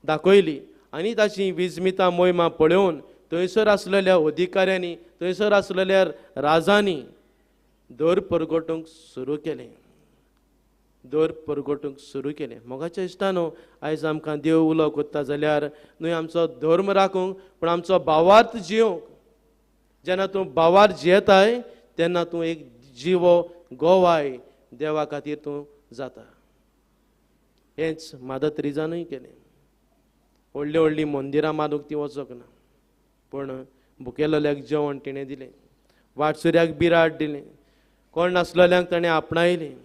दाखयली आनी ताची विजमिता मोहिमा पळोवन थंयसर आसलेल्या अधिकाऱ्यांनी, थंयसर आसलेल्या राजांनी दर परगटूंक सुरू केलें, दर परगटूंक सुरू केलें. मोगाच्या इश्टानो, आयज आमकां देव उलो करता जाल्यार न्हय आमचो धर्म राखूंक, पूण आमचो भावार्थ जियोंक. जेन्ना तूं भावार्थ जियेताय तेन्ना तूं एक जिवो गोवाय देवा खातीर तूं जाता. हेंच मादर तेरेजानूय केलें. व्हडलीं व्हडलीं मंदिरां मारूंक ती वचोंक ना, पूण भुकेल्ल्याक जेवण तिणें दिलें, वाटसुऱ्याक बिराड दिलें, कोण नासलेल्यांक ताणें आपणायलें,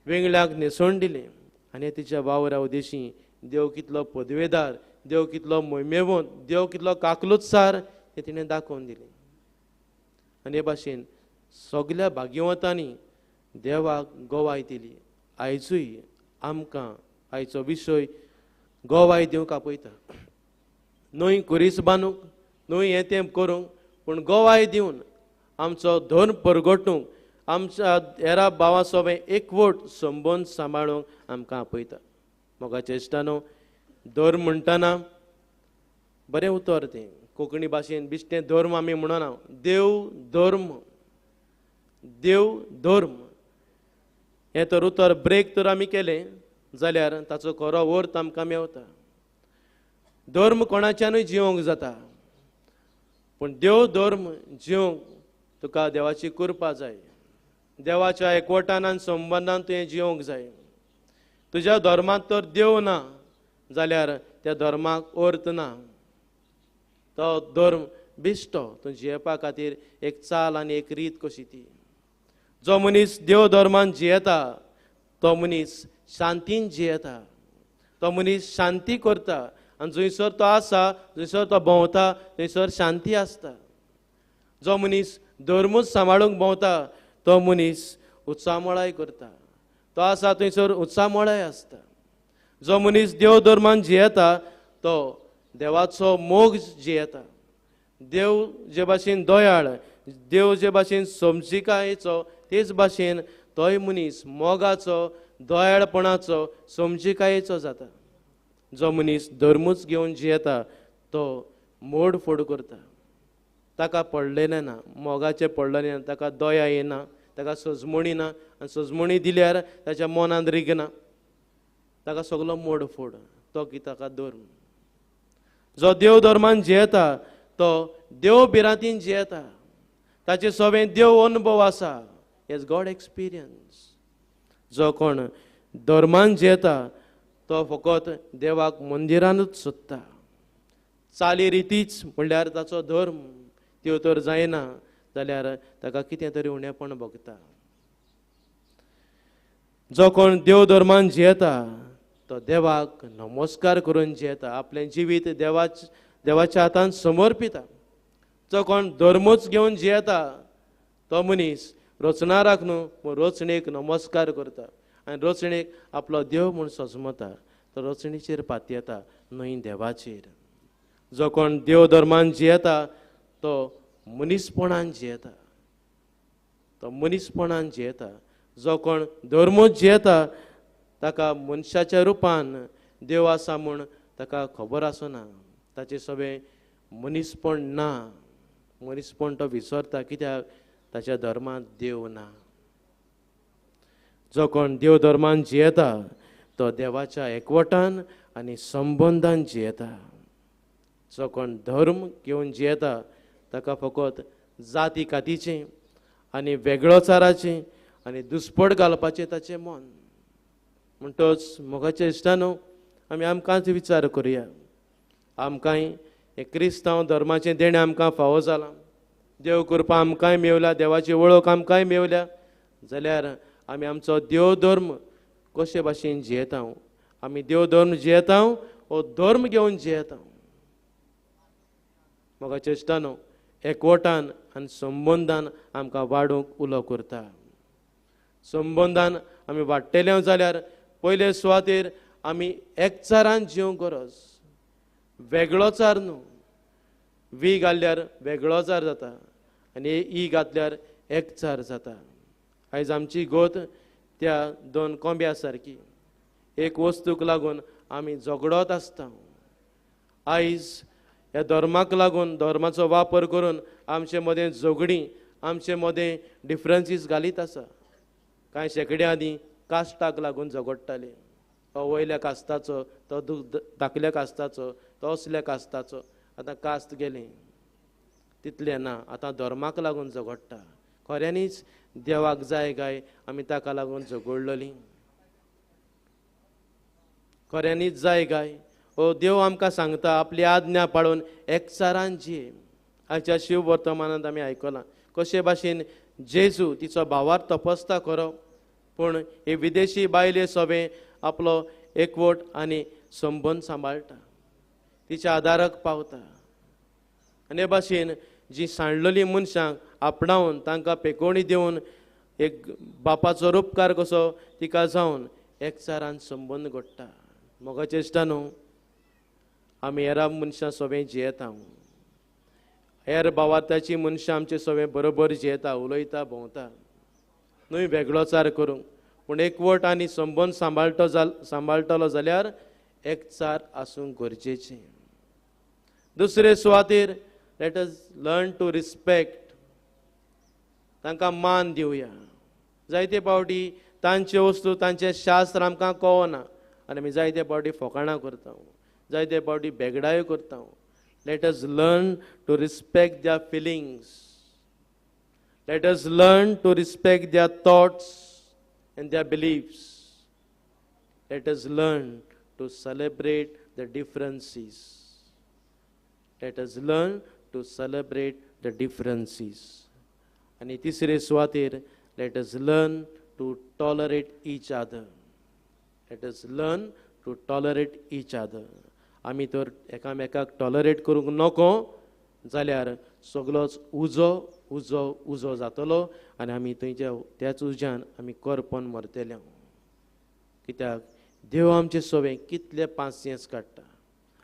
वेंगळ्याक न्हेसवण दिलें. आनी तिच्या वावरा उदेशी देव कितलो पदवेदार, देव कितलो मोहिमेवंत, देव कितलो काकलुतसार हें तिणें दाखोवन दिलें. आनी हे भाशेन सगल्या भाग्यवंतांनी देवाक गोवाय दिली. आयजूय आमकां आयचो विशय गोवाय दिवंक आपयता, न्हय खुरीस बांदूंक, न्हय हें तें करूंक, पूण गोवाय दिवन आमचो धर्म परगटूंक, आमच्या हेरा भावां सोबें एकवट संबंद सांबाळूंक आमकां आपयता. मोगाचे इश्टानो, धर्म म्हणटना बरें उतर तें कोंकणी भाशेन बिश्टें धर्म आमी म्हणना, देव धर्म, देव धर्म हें तर उतर ब्रेक तर आमी केलें जाल्यार ताचो खरो अर्थ आमकां मेवता. धर्म कोणाच्यानूय जिवंक जाता, पूण देव धर्म जिवंक तुका देवाची कृपा जाय. देवाच्या एकवटान आनी संबंदान तुवें जिवंक जाय. तुज्या धर्मांत तर देव ना जाल्यार त्या धर्माक अर्थ ना. तो धर्म बिश्टो, तूं जियेवपा खातीर एक चाल आनी एक रीत कशी ती. जो मनीस देव धर्मान जियेता तो मनीस शांतीन जियेता, तो मनीस शांती करता आनी जंयसर तो आसा, जंयसर तो भोंवता थंयसर शांती आसता. जो मनीस धर्मूच सांबाळूंक भोंवता तो मनीस उत्सामोळाय करता, तो आसा थंयसर उत्सामोळाय आसता. जो मनीस देव धर्मान जियेता तो देवाचो मोग जियेता. देव जे भाशेन दयाळ, देव जे भाशेन समजिकायेचो, तेच भाशेन तोय मनीस मोगाचो, दयाळपणाचो, समजिकायेचो जाता. जो मनीस धर्मूच घेवन जियेता तो मोडफोड करता. ताका पडलेलें ना, मोगाचें पडलेलें ना, ताका दया येना, ताका सजमणी ना, आनी सजमणी दिल्यार ताच्या मनांत रिगना, ताका सगलो मोडफोड, तो की ताका धर्म. जो देव धर्मान जियेता तो देव भिरांतीन जियेता, ताचे सगळें देव अनुभव आसा, एज गॉड एक्सपिरियन्स. जो कोण धर्मान जियेता तो फकत देवाक मंदिरानूच सोदता. चाली रितीच म्हणल्यार ताचो धर्म, त्यो तर जायना जाल्यार ताका कितें तरी उणेपण भोगता. जो कोण देव धर्मान जियेता तो देवाक नमस्कार करून जियेता, आपलें जिवीत देवाच्या हातान समर्पिता. जो कोण धर्मूच घेवन जियेता तो मनीस रचणाराक न्हू रचणेक नमस्कार करता आनी रचणेक आपलो देव म्हूण सजमता, तो रचणेचेर पातयेता न्हय देवाचेर. जो कोण देव धर्मान जियेता तो मनीसपणान जियेता, तो मनीसपणान जियेता. जो कोण धर्मूच जियेता ताका मनशाच्या रुपान देव आसा म्हूण ताका खबर आसना, ताचें सगळें मनीसपण ना, मनीसपण तो विसरता, कित्याक ताच्या धर्मांत देव ना. जो कोण देव धर्मान जियेता तो देवाच्या एकवटान आनी संबंदान जियेता. जो कोण धर्म घेवन जियेता ताका फकत जाती कातीचें आनी वेगळोचाराचें आनी दुस्पट घालपाचें ताचें मन. म्हणटच मोगाच्या इश्टानो, आमी आमकांच विचार करुया. आमकांय हें क्रिस्तांव धर्माचें देणें आमकां फावो जालां, देव कृपा आमकांय मेवल्या, देवाची वळख आमकांय मेवल्या, जाल्यार आमी आमचो देव धर्म कशे भाशेन जियेता? आमी देव धर्म जियेता वो धर्म घेवन जियेता? मोगाच्या इश्टानो, एकवटान आनी संबंदान आमकां वाडूंक उलो करता. संबंदान आमी वाडटले जाल्यार पयले सुवातेर आमी एकचारान जिवंक गरज, वेगळोचार न्हू. वी घातल्यार वेगळोचार जाता आनी ई घातल्यार एकचार जाता. आयज आमची गोत त्या दोन कोंब्या सारकी, एक वस्तूक लागून आमी झगडत आसता. आयज ह्या धर्माक लागून, धर्माचो वापर करून आमचे मदें झगडीं, आमचे मदें डिफरन्सीस घालीत आसा. कांय शेंकड्या आदीं कास्टाक लागून झगडटाले, तो वयल्या कास्ताचो, तो धाकल्या कास्ताचो, तो असल्या कास्ताचो. आतां कास्त गेली तितलें ना, आतां धर्माक लागून झगडटा. खऱ्यांनीच देवाक जाय काय आमी ताका लागून झगडलेलीं? खऱ्यांनीच जाय काय? ओ देव आमकां सांगता आपली आज्ञा पाळून एकचारान जिये. आयच्या शिव वर्तमानांत आमी आयकलां कशे भाशेन जेजू तिचो भावार तपस्ता खरो, पूण हे विदेशी बायले सोबें आपलो एकवट आनी संबंद सांबाळटा, तिच्या आदाराक पावता. आनी हे भाशेन जी सांडलेली मनशांक आपणावन तांकां पेकोवणी दिवन एक बापाचो रुपकार कसो तिका जावन एकचारान संबंद घडटा. मोगाच्या इश्टानो, आमी हेरा मनशां सोबें जियेता, हेर भावार्थाची मनशां आमचे सोबें बरोबर जियेता, उलयता, भोंवता, न्हय वेगळोचार करूंक, पूण एकवट आनी संबंद सांबाळटलो जाल्यार एकचार आसूंक गरजेचें. दुसरे सुवातेर let us learn to respect, तांकां मान दिवया. जायते फावटी तांच्यो वस्तू, तांचें शास्त्र आमकां कळना आनी आमी जायते फावटी फोकाणां करता, जायते फावटी बेगडायो करता. Let us learn to respect their feelings. Let us learn to respect their thoughts and their beliefs. Let us learn to celebrate the differences. Let us learn to celebrate the differences. आनी तिसरे सुवातेर, let us learn to tolerate each other. Let us learn to tolerate each other. आमी तर एकामेकाक टॉलरेट करूंक नको जाल्यार सगलोच उजो उजो उजो जातलो आनी आमी थंयच्या त्याच उज्यान आमी करपोन मरतले. कित्याक देव आमचे सवे कितले पांचयेंस काडटा,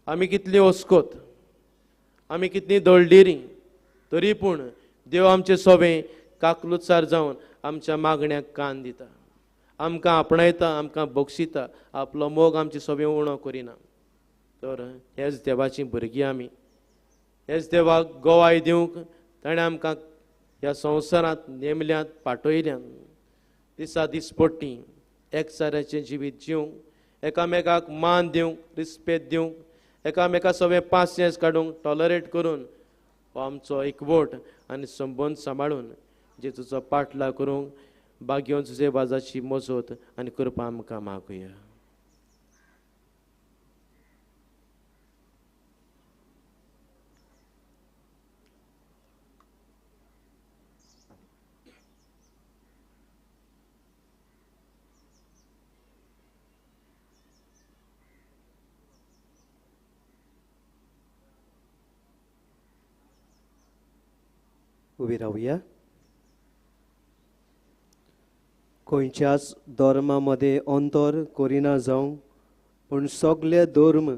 आमी कितली ओस्कोत, आमी कितली दळडिरी, तरी पूण देव आमचे सवे काकलुचार जावन आमच्या मागण्याक कान दिता, आमकां आपणायता, आमकां बक्षिता, आपलो मोग आमचे सवे उणो करिना. तर हेच देवाचीं भुरगीं आमी, हेच देवाक गोवाय दिवंक ताणें आमकां ह्या संवसारांत नेमल्यांत पाठयल्यात. दिसा दिसपट्टी एकचाराचें जिवीत जिवंक, एकामेकाक मान दिवंक, रिस्पेद दिवंक, एकामेका सगळे पांच काडूंक, टॉलरेट करून हो आमचो एकवट आनी संबंद सांबाळून जेजूचो पाटला करूंक बागयोन जुजे वाजाची मजत आनी कृपा आमकां मागुया. उबी रावया. खंयच्याच धर्मा मदें अंतर करिना जावं, पूण सगळे धर्म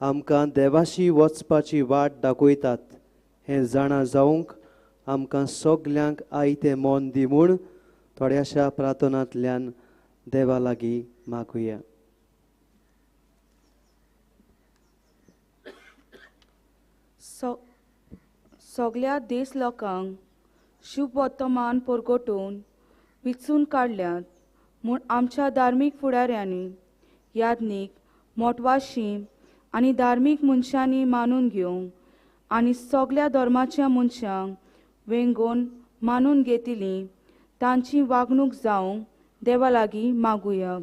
आमकां देवाशी वचपाची वाट दाखयतात हें जाणा जावंक आमकां सगल्यांक आयतें मन दी म्हूण थोड्याशा प्रार्थनांतल्यान देवा लागीं मागुया. सगल्या देश लोकांक शुभ वर्तमान परगटून विचून काडल्यात म्हूण आमच्या धार्मीक फुडाऱ्यांनी, याज्ञीक, मोटवाशी आनी धार्मीक मनशांनी मानून घेवंक आनी सगल्या धर्माच्या मनशांक वेंगोवन मानून घेतिल्ली तांची वागणूक जावंक देवा लागीं मागुया.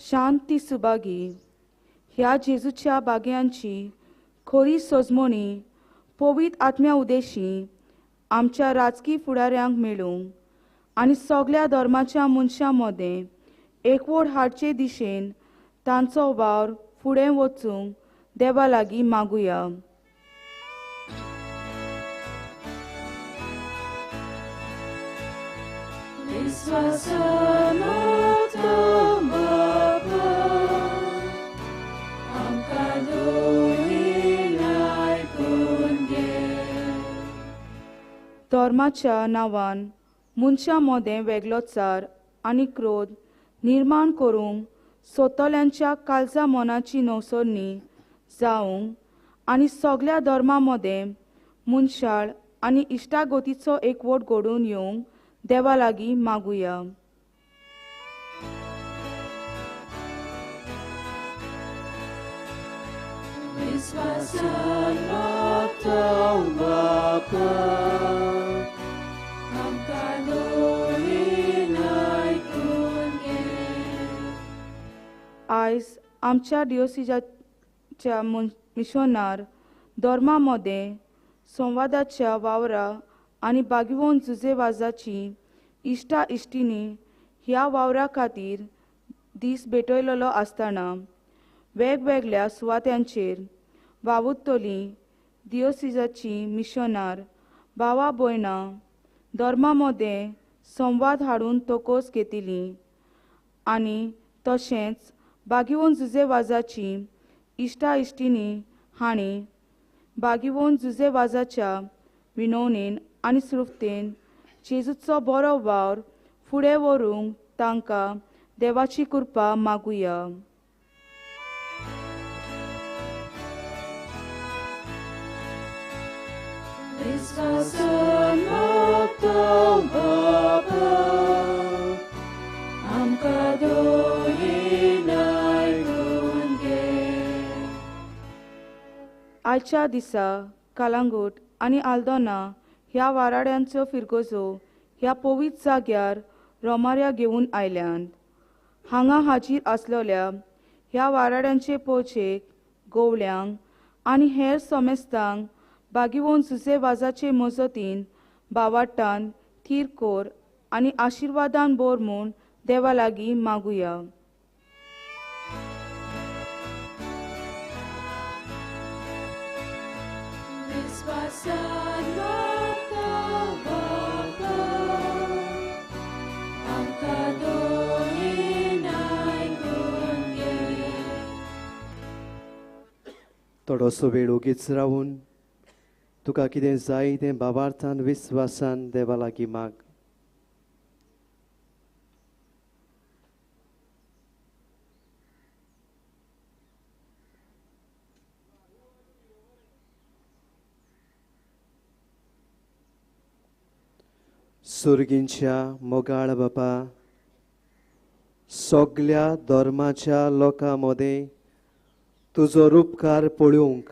शांती सुभागी ह्या जेजूच्या बाग्यांची खरी सजमणी पवित्र आत्म्या उदेशी आमच्या राजकी फुडाऱ्यांक मेळूंक आनी सगल्या धर्माच्या मनशां मदें एकवट हाडचे दिशेन तांचो वावर फुडें वचूंक देवा लागीं मागुया. धर्माच्या नांवान मनशां मदें वेगळोचार आनी क्रोध निर्माण करूंक सोतल्यांच्या काळजा मनाची नवसरणी जावंक आनी सगल्या धर्मां मदें मनशाळ आनी इश्टागतीचो एकवट घडोवन येवंक देवा लागीं मागुया. आयज आमच्या डिओसिजाच्या मिशनार धर्मा मदें संवादाच्या वावरा आनी बागीवोन जुजे वाजाची इश्टा इश्टिनी ह्या वावरा खातीर दीस भेटयलेलो आसतना वेगवेगळ्या सुवात्यांचेर वावुरतली दियोसिजाची मिशनार भावा भयणां धर्मा मदें संवाद हाडून तोकोस घेतिली आनी तशेंच बागीवोन जुजे वाजाची इश्टा इश्टिनी हांणी बागीवोन जुजे वाजाच्या विनवणेन आनी सुरुफ्तेन जेजूचो बरो वावर फुडें व्हरूंक तांकां देवाची कृपा मागुया. विस्वासान मागता बापा, आमकां दोयेन आयकून घे. आयच्या दिसा कालांगूट आनी आल्दोना ह्या वाराड्यांच्यो फिरगजो ह्या पवित्र जाग्यार रोमाऱ्या घेवन आयल्यात. हांगा हाजीर आसलेल्या ह्या वाराड्यांचे पोचेक गोवल्यांक आनी हेर समेस्तांक बागीवोन जुजे वाजाचे मजतीन बावाट्टान थीर कोर आनी आशिर्वादान बोर म्हूण देवा लागीं मागुया. विस्वासान मागता बापा, आमकां दोयेन आयकून घे. थोडोसो वेळ ओगीच रावून तुका कितें जाय तें बाबार्थान विस्वासान देवा लागीं माग. सुर्गींच्या मोगाळ बापा, सगल्या धर्माच्या लोकां मदें तुजो रुपकार पळोवंक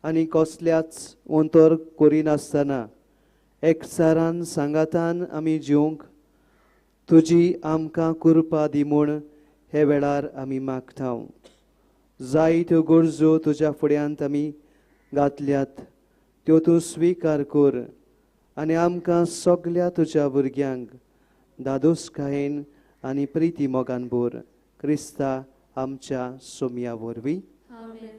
आनी कसल्याच अंतर करिनासतना एकचारान सांगातान आमी जिवंक तुजी आमकां कृपा दी म्हूण हे वेळार आमी मागता. जायत्यो गरजो तुज्या फुड्यांत आमी घातल्यात त्यो तूं स्विकार कर आनी आमकां सगल्या तुज्या भुरग्यांक दादोसकायेन आनी प्रिती मोगान भर. क्रिस्ता आमच्या सोमया वरवीं. आमेन.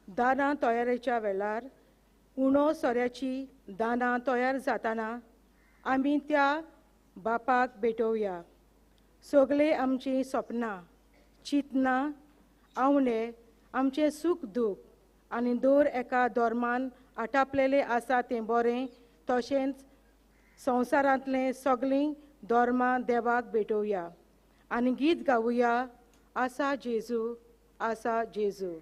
दानां तयारेच्या वेळार उणो सोऱ्याची दानां तयार जाताना आमी त्या बापाक भेटोवया. सगळे आमचीं सपनां, चिंतनां, आवणे, आमचें सूख दूख आनी दर एका धर्मान आटापलेलें आसा तें बरें, तशेंच संवसारांतलें सगळीं धर्मां देवाक भेटोवया आनी गीत गावया, आसा जेजू, आसा जेजू.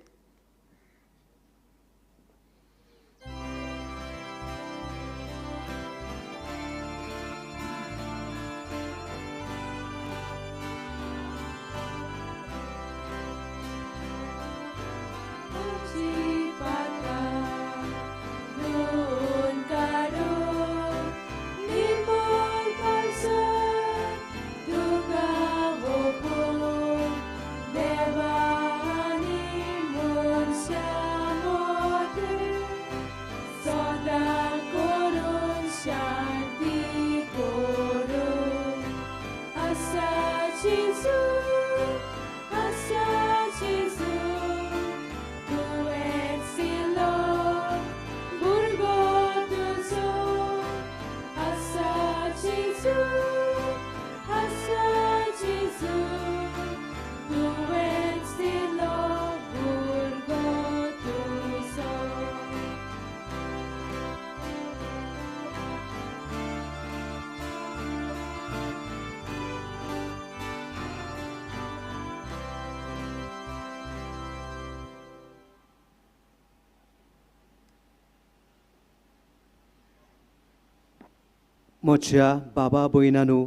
म्हज्या बाबा भयणांनो,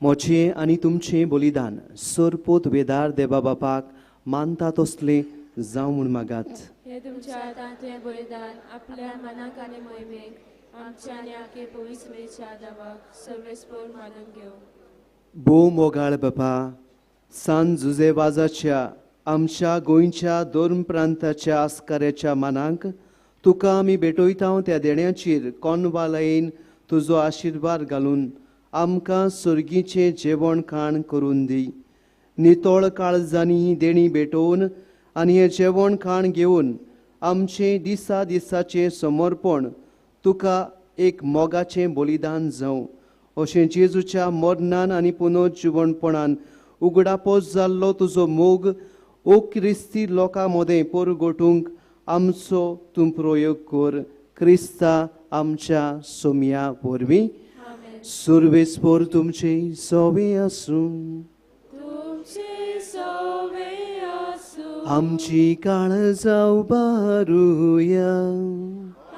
म्हजें आनी तुमचें बलिदान सरपोत वेदार देवा बापाक मानता तसलें जावं म्हूण मागात. हे तुमच्या हातांतलें बलिदान आपल्या मनाक आनी मोहिमेक आमच्या आनी आखे पवित्र देवाक सर्वेस्पोर मानून घेवं. भोव मोगाळ बापा, सान जुजे वाजाच्या आमच्या गोंयच्या धर्म प्रांताच्या आस्काऱ्याच्या मानाक तुका आमी भेटयता त्या देण्याचेर कोनवालायेन तुजो आशिर्वाद घालून आमकां सर्गीचें जेवण खाण करून दी. नितळ काळजांनी ही देणी भेटोवन आनी हें जेवण खाण घेवन आमचें दिसा दिसाचें समर्पण तुका एक मोगाचें बलिदान जावं अशें जेजूच्या मरणान आनी पुनर्जिवणपणान उगडापोस जाल्लो तुजो मोग ओ क्रिस्ती लोकां मदें परगटूंक आमचो तूं प्रयोग कर. क्रिस्ता आमच्या सोमया वरवीं. सुर्वेस्पोर तुमचे सोवे आसूं. तुमचे सोवे. आमची काळजां उबारुया.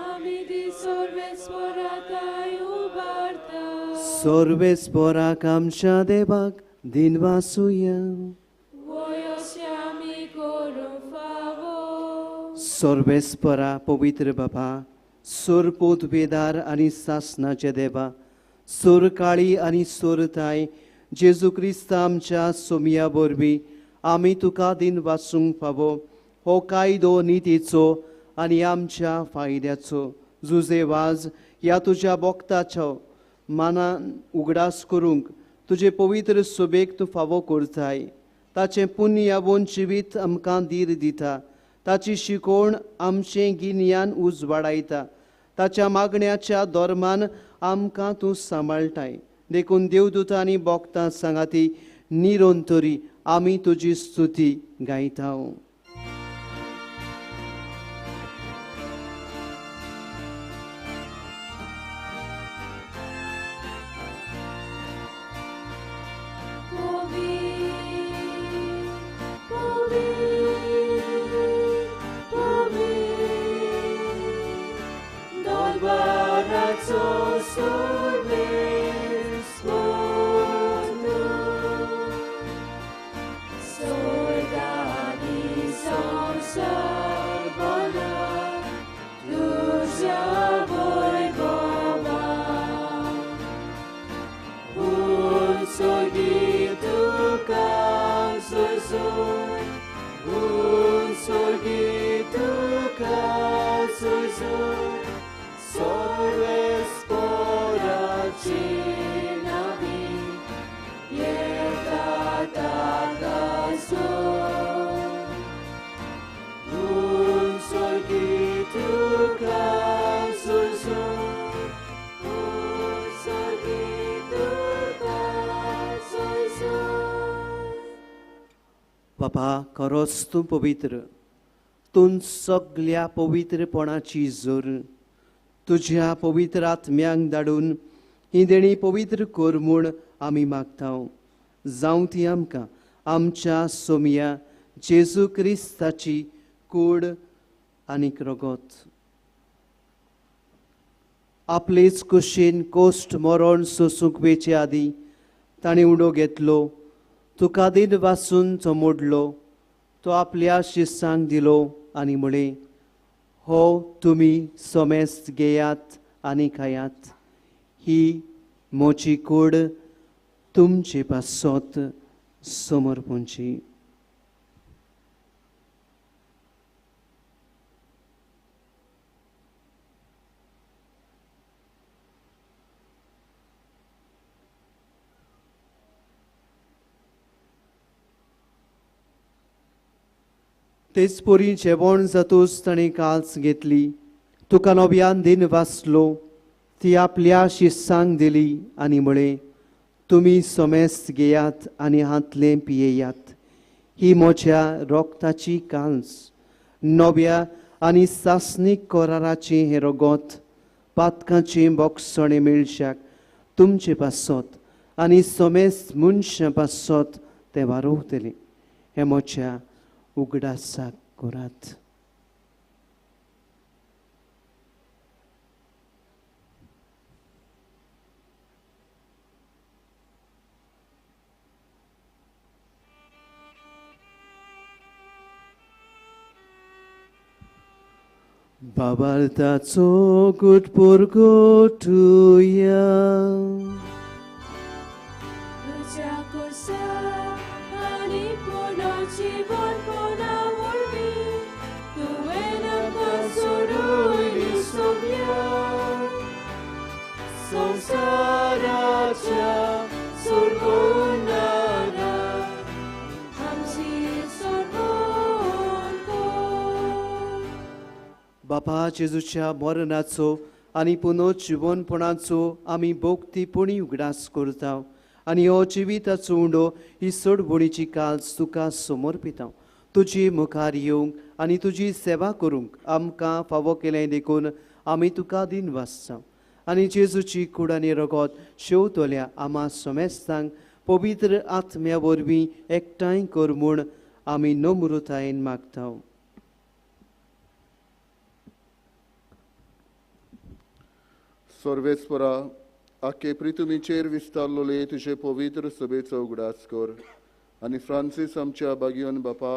आमी ती सर्वेस्पराताय उबारता. सर्वेस्पराक आमच्या देवाक दिनवासुया. वय अशें आमी करूंक फावो. सर्वेस्परा पवित्र बाबा, सोरपोत बेदार आनी सासनाचे देवा, सोरकाळी आनी सोरताय जेजू क्रिस्त आमच्या सोमया वरवीं आमी तुका दिन वाचूंक फावो हो कायदो नितीचो आनी आमच्या फायद्याचो. जुजे वाज ह्या तुज्या भक्ताचो मानान उगडास करूंक तुजे पवित्र सोबेक तूं फावो करताय. ताचें पुण्य जिवीत आमकां धीर दिता. ताची शिकवण आमचें गिन्यान उजवाडायता. ताच्या मागण्याच्या धर्मान आमकां तूं सांबाळटाय. देखून देवदूतां आनी भक्तां सांगाती निरंतरी आमी तुजी स्तुती गायता. बाबा, खरोच तूं पवित्र, तूं सगल्या पवित्रपणाची जोर. तुज्या पवित्र आत्म्यांक धाडून ही देणी पवित्र कर म्हूण आमी मागता. जावं ती आमकां आमच्या सोमया जेजू क्रिस्ताची कूड आनी रगत. आपलेच कुशीन कोश्ट मरण सोसूंक वेचे आदीं ताणें उडो घेतलो, तुका दिन वासून तो मोडलो, तो आपल्या शिस्सांक दिलो आनी म्हळें, हो तुमी सोमेस्त घेयात आनी खायात, ही म्हजी कूड तुमचे पासत समर्पणची. तेच परी जेवण जातूच ताणें काल्स घेतली, तुका नव्यान दिन वाचलो, ती आपल्या शिस्सांक दिली आनी म्हळें, तुमी सोमेस्त घेयात आनी हांतलें पियेयात, ही म्हज्या रोगताची काल्स, नव्या आनी सासणीक कराराचें हें रगत, पातकाचें बोगसणें मेळशाक तुमचे पासत आनी सोमेस्त मनशां पासत तें वारोवतलें. हें म्हज्या उगडासाक करात. बाबार्थाचो गुट पुरगोटुया. तुज्या कुसा आनी पुनर्जीवनपणा वरवीं तुवें आमकां सोडयली सोम्या. संवसाराच्या सोडवणारा आमची सोडवण कर. बापा, जेजूच्या मरणाचो आनी पुनर्जीवनपणाचो आमी भोक्तीपणी उगडास करता आनी हो जिविताचो उंडो ही सोडवणीची काल्स तुका समर्पिता. तुजी मुखार येवंक आनी तुजी सेवा करूंक आमकां फावो केलें देखून आमी तुका दिनवासता. आनी जेजूची कूड आनी रगत शेवतल्या आमा समेस्तांक पवित्र आत्म्या वरवीं एकठांय कर म्हूण आमी नम्रतायेन मागता. सर्वेस्परा आखे प्रितुमीचेर विस्तारलोले तुजे पवित्र सभेचो उगडास कर आनी फ्रांसीस आमच्या बागियोन बापा,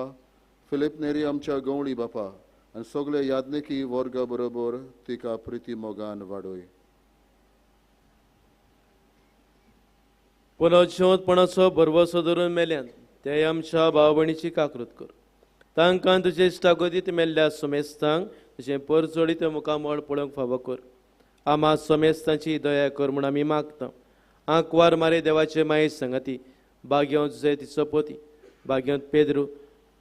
फिलिप नेरी आमच्या गवळी बापा आनी सगळे याज्ञिकी वर्गा बरोबर तिका प्रिती मोगान वाडोय. पुनर्जिवंतपणाचो भरवसो धरून मेल्यान ते आमच्या भाव भयणीची काकृत कर. तांकां तुजे इश्टागतींत मेल्ल्या समेस्तांक तुजें परजळीत मुखामळ पळोवंक फावो कर. आमा समेस्तांची दया कर म्हूण आमी मागता. आंकवार मारे देवाचे माये संगती बाग्योंत जे तिचो पती, बाग्योंत पेद्रू,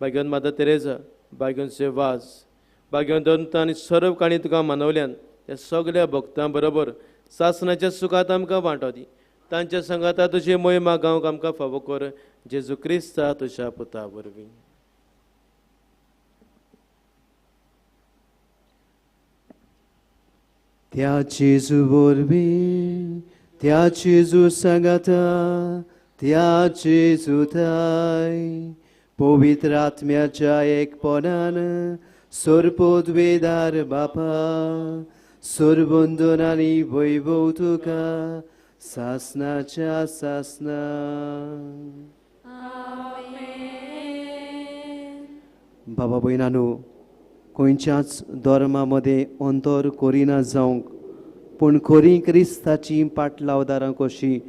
बाग्योंत माता तेरेजा, बाग्योंत जे वाज, बाग्योंत दंत आनी सर्व काणी तुका मानवल्यान त्या सगळ्या भक्तां बरोबर सासणाच्या सुखांत आमकां वांटो दी. तांच्या संगाता तुजी मोहिमा गावंक आमकां फावो कर. जेजू क्रिस्ता तुज्या पुता वरवीं. त्या जेजू वरवीं, त्या जेजू सांगाता, त्या जेजू थाय पवित्र आत्म्याच्या एकपणान सर्वोद्वेदार बापा सर्वंदन आनी वैभव तुका सासनाच्या सासना. बाबा भयणानो, खंयच्याच धर्मा मदें अंतर करिना जावंक, पूण खरी क्रिस्ताची पाटलावदारां कशी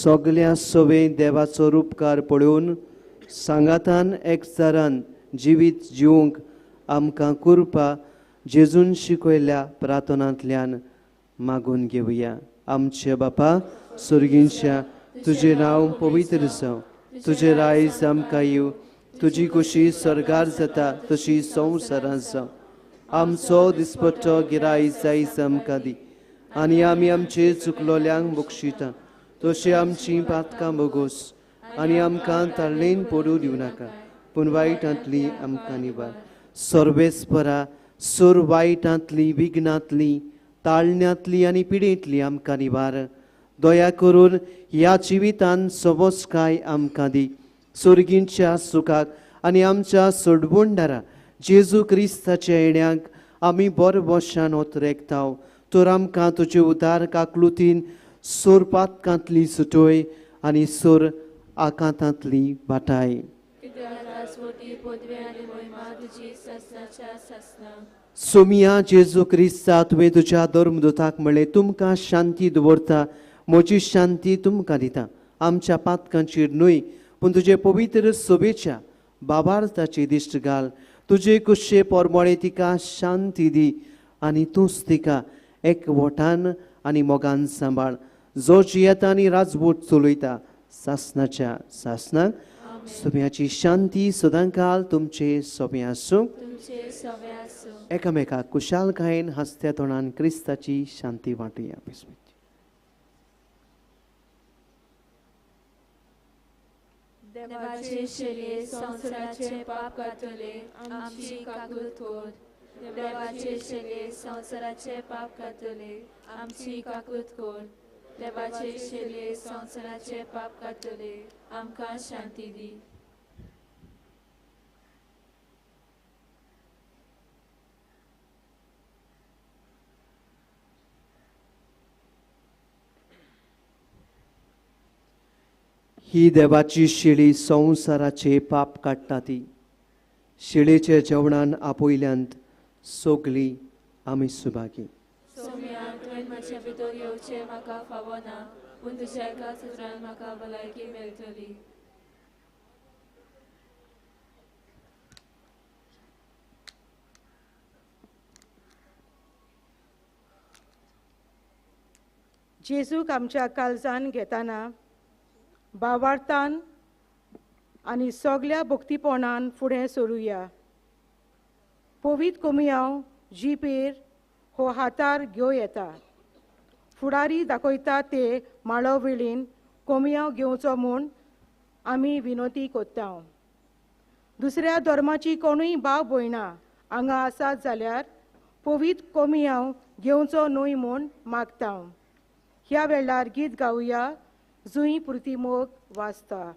सगल्या सवे देवाचो रुपकार पळोवन सांगातान एकचारान जिवीत जिवंक आमकां कृपा जेजून शिकयल्ल्या प्रार्थनांतल्यान मागून घेवया. आमचे बापा सुर्गींच्या, तुजें नांव पवित्र जावं, तुजें रायज आमकां येवं, तुजी खुशी स्वर्गार जाता तशी संवसारांत जावं. आमचो दिसपट्टो गिरायक जायज आमकां दी आनी आमी आमचे चुकलोल्यांक बक्षिता तशी आमची पातकां भोगोस आनी आमकां ताळ्ळेन पडूं दिवं नाका, पूण वायटांतली आमकां निवार. सर्वेस्परा सोर वायटांतली, विघ्नांतली, ताळण्यांतली आनी पिडेंतली आमकां निवार. दया करून ह्या जिवितान सवसकाय आमकां दी. सोर्गींच्या सुखाक आनी आमच्या सोडवणदारा जेजू क्रिस्ताच्या येण्याक आमी बरबशान ओतरेकताव. तर आमकां तुजे उदार काकलुतीन सोर पातकांतली सुटोय आनी सोर आकांतांतली वाटाय. सोमिया जेजू क्रिस्ता, तुवें तुज्या धर्मदूताक म्हणलें, तुमकां शांती दवरता, म्हजी शांती तुमकां दिता. आमच्या पातकांचेर न्हय पूण तुजे पवित्र सभेच्या बाबार्थाची दिश्ट घाल. तुजे कुशे पोरमोळे तिका शांती दी आनी तूंच तिका एकवटान आनी मोगान सांबाळ, जो जियेता आनी राजवट चलयता सासनाच्या सासनाक. सोम्याची शांती सदांकाल तुमचे सोबे आसूं. एकामेकाक कुशालकायेन हांसत्या तोंडान क्रिस्ताची शांती वांटुया. देवाचे शेले संवसाराचे पाप कातले आमची काकूत कर. देवाचे शेले संवसाराचे पाप कातले आमची काकूत कर. देवाचे शेले संवसाराचे पाप कातले आमकां शांती दी. ही देवाची शेळी संवसाराचे पाप काडटा ती. शेळीचे जेवणान आपयल्यांत सगळी आमी सुभागी. सोम्या, तुवें म्हजे भितर येवचें म्हाका फावो ना, पूण तुज्या एका सुत्रान म्हाका भलायकी मेळटली. जेजूक आमच्या काळजान घेतना बावार्थान आनी सगल्या भक्तीपणान फुडें सरुया. पवीत कोमियांव जिपेर हो हातार घेवं येता. फुडारी दाखयता ते माळो वेळीन कोमियांव घेवचो म्हूण आमी विनोती कोत्ता. दुसऱ्या धर्माची कोणूय भाव भयणां हांगा आसात जाल्यार पवीत कोमियांव घेवचो न्हय म्हूण मागता. ह्या वेळार गीत गावया जुंय पुरती मोग वाचता.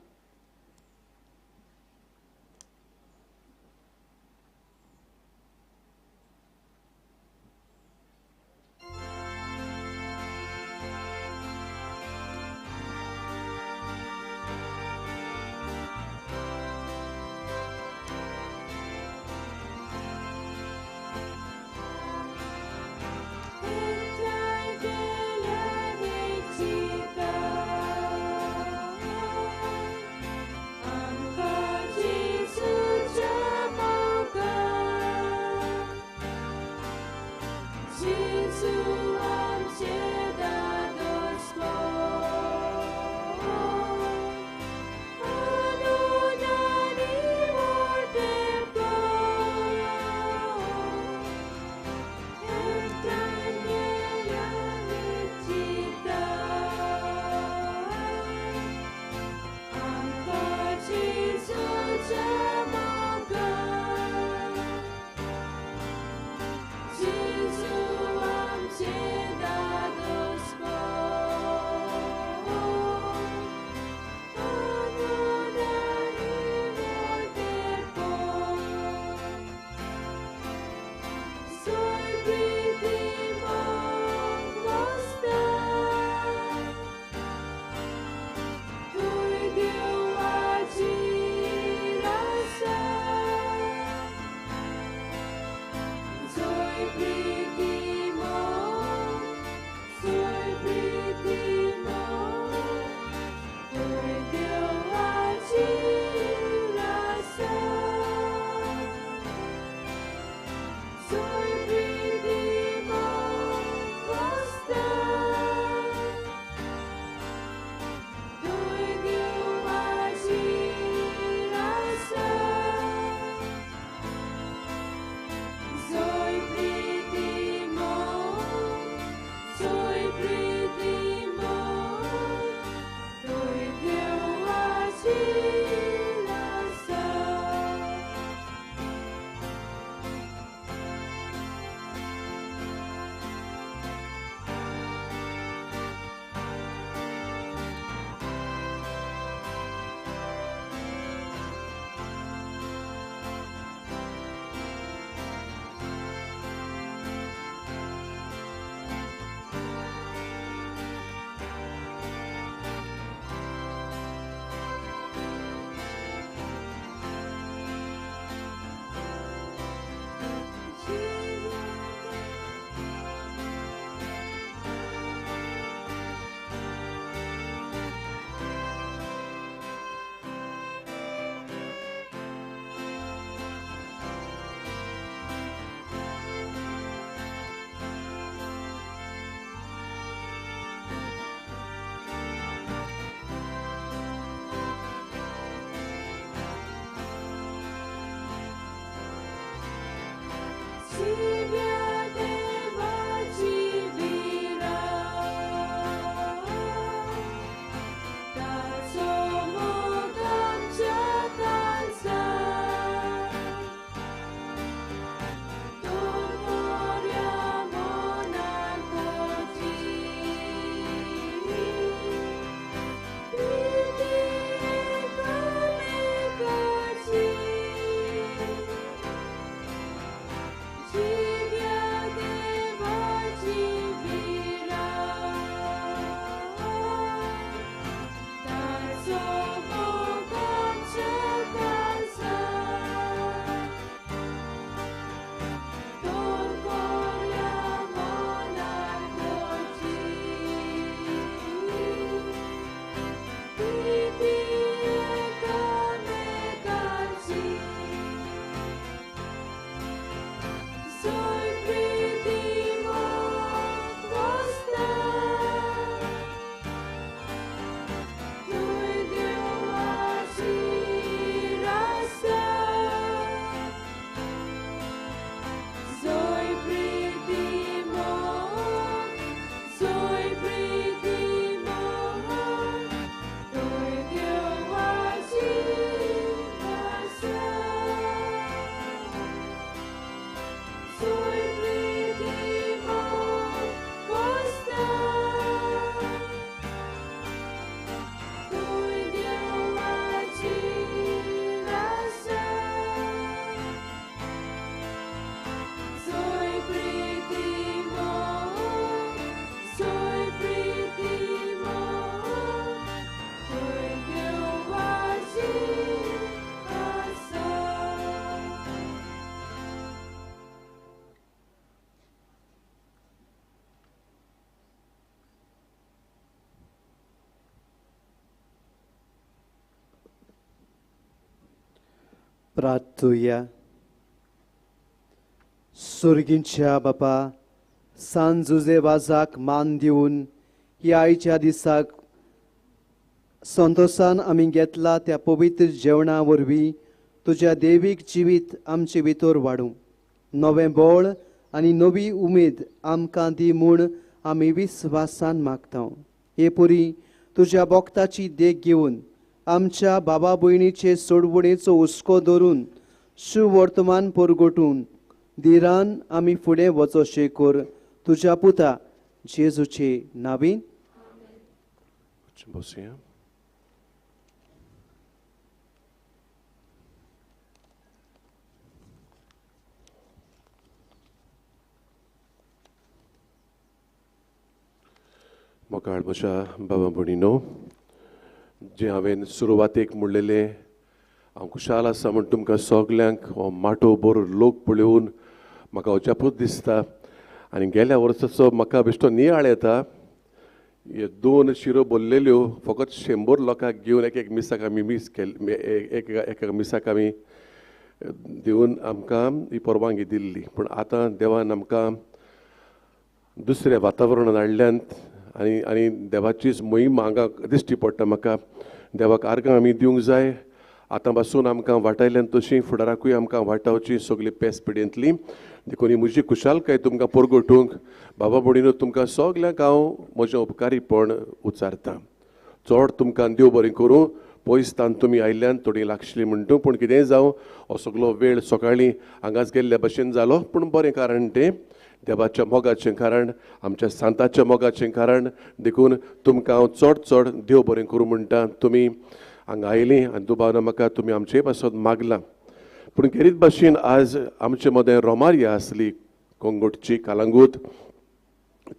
प्रार्थुया. सोर्गींच्या बापा, सान जुजे वाजाक मान दिवन ह्या आयच्या दिसाक संतोसान आमी घेतला त्या पवित्र जेवणा वरवीं तुज्या देवीक जिवीत आमचे भितर वाडूं, नवें बळ आनी नवी उमेद आमकां दी म्हूण आमी विस्वासान मागता. हे पुरी तुज्या भक्ताची देख घेवन आमच्या बाबा भयणीचे सोडवणेचो हुस्को धरून सुवर्तमान परगटून धिरान आमी फुडें वचोशें कर तुज्या पुता जेजूचे नावीन. मोकाळ म्हज्या बाबा भयणीनो, जें हांवें सुरवातेक म्हणलेलें, हांव खुशाल आसा म्हूण तुमकां सगल्यांक हो माटोव बरो लोक पळोवन म्हाका अजापूच दिसता. आनी गेल्या वर्साचो म्हाका बेश्टो नियाळ येता, हे 2 शिरो भरलेल्यो फकत 100 लोकांक घेवन एक एक मिसाक आमी मीस केल्ली, एक एका मिसाक आमी दिवन आमकां ही परवानगी दिल्ली. पूण आतां देवान आमकां दुसऱ्या वातावरणान हाडल्यान आनी आनी देवाचीच मोहीम हांगा दिश्टी पडटा. म्हाका देवाक आर्गां आमी दिवंक जाय. आतां पासून आमकां वाटायल्यान तशी फुडाराकूय आमकां वाटावची सगळी पेस पिडयेंतली. देखून ही म्हजी खुशालकाय तुमकां परगटूंक बाबा भयणीनो तुमकां सगल्यांक हांव म्हजें उपकारीपण उच्चारतां. चड तुमकां देव बरें करूं. पयस तान तुमी आयिल्ल्यान थोडी लागशिल्ली म्हणटू, पूण कितेंय जावं हो सगलो वेळ सकाळीं हांगाच गेल्ल्या भशेन जालो. पूण बरें कारण तें देवाच्या मोगाचें कारण, आमच्या सांताच्या मोगाचें कारण. देखून तुमकां हांव चड चड देव बरें करूं म्हणटा. तुमी हांगा आयलीं आनी दुबावना म्हाका तुमी आमचे पासत मागलां. पूण खेरीत भाशेन आज आमचे मदें रोमारिया आसली कोंगोटची कालांगूत,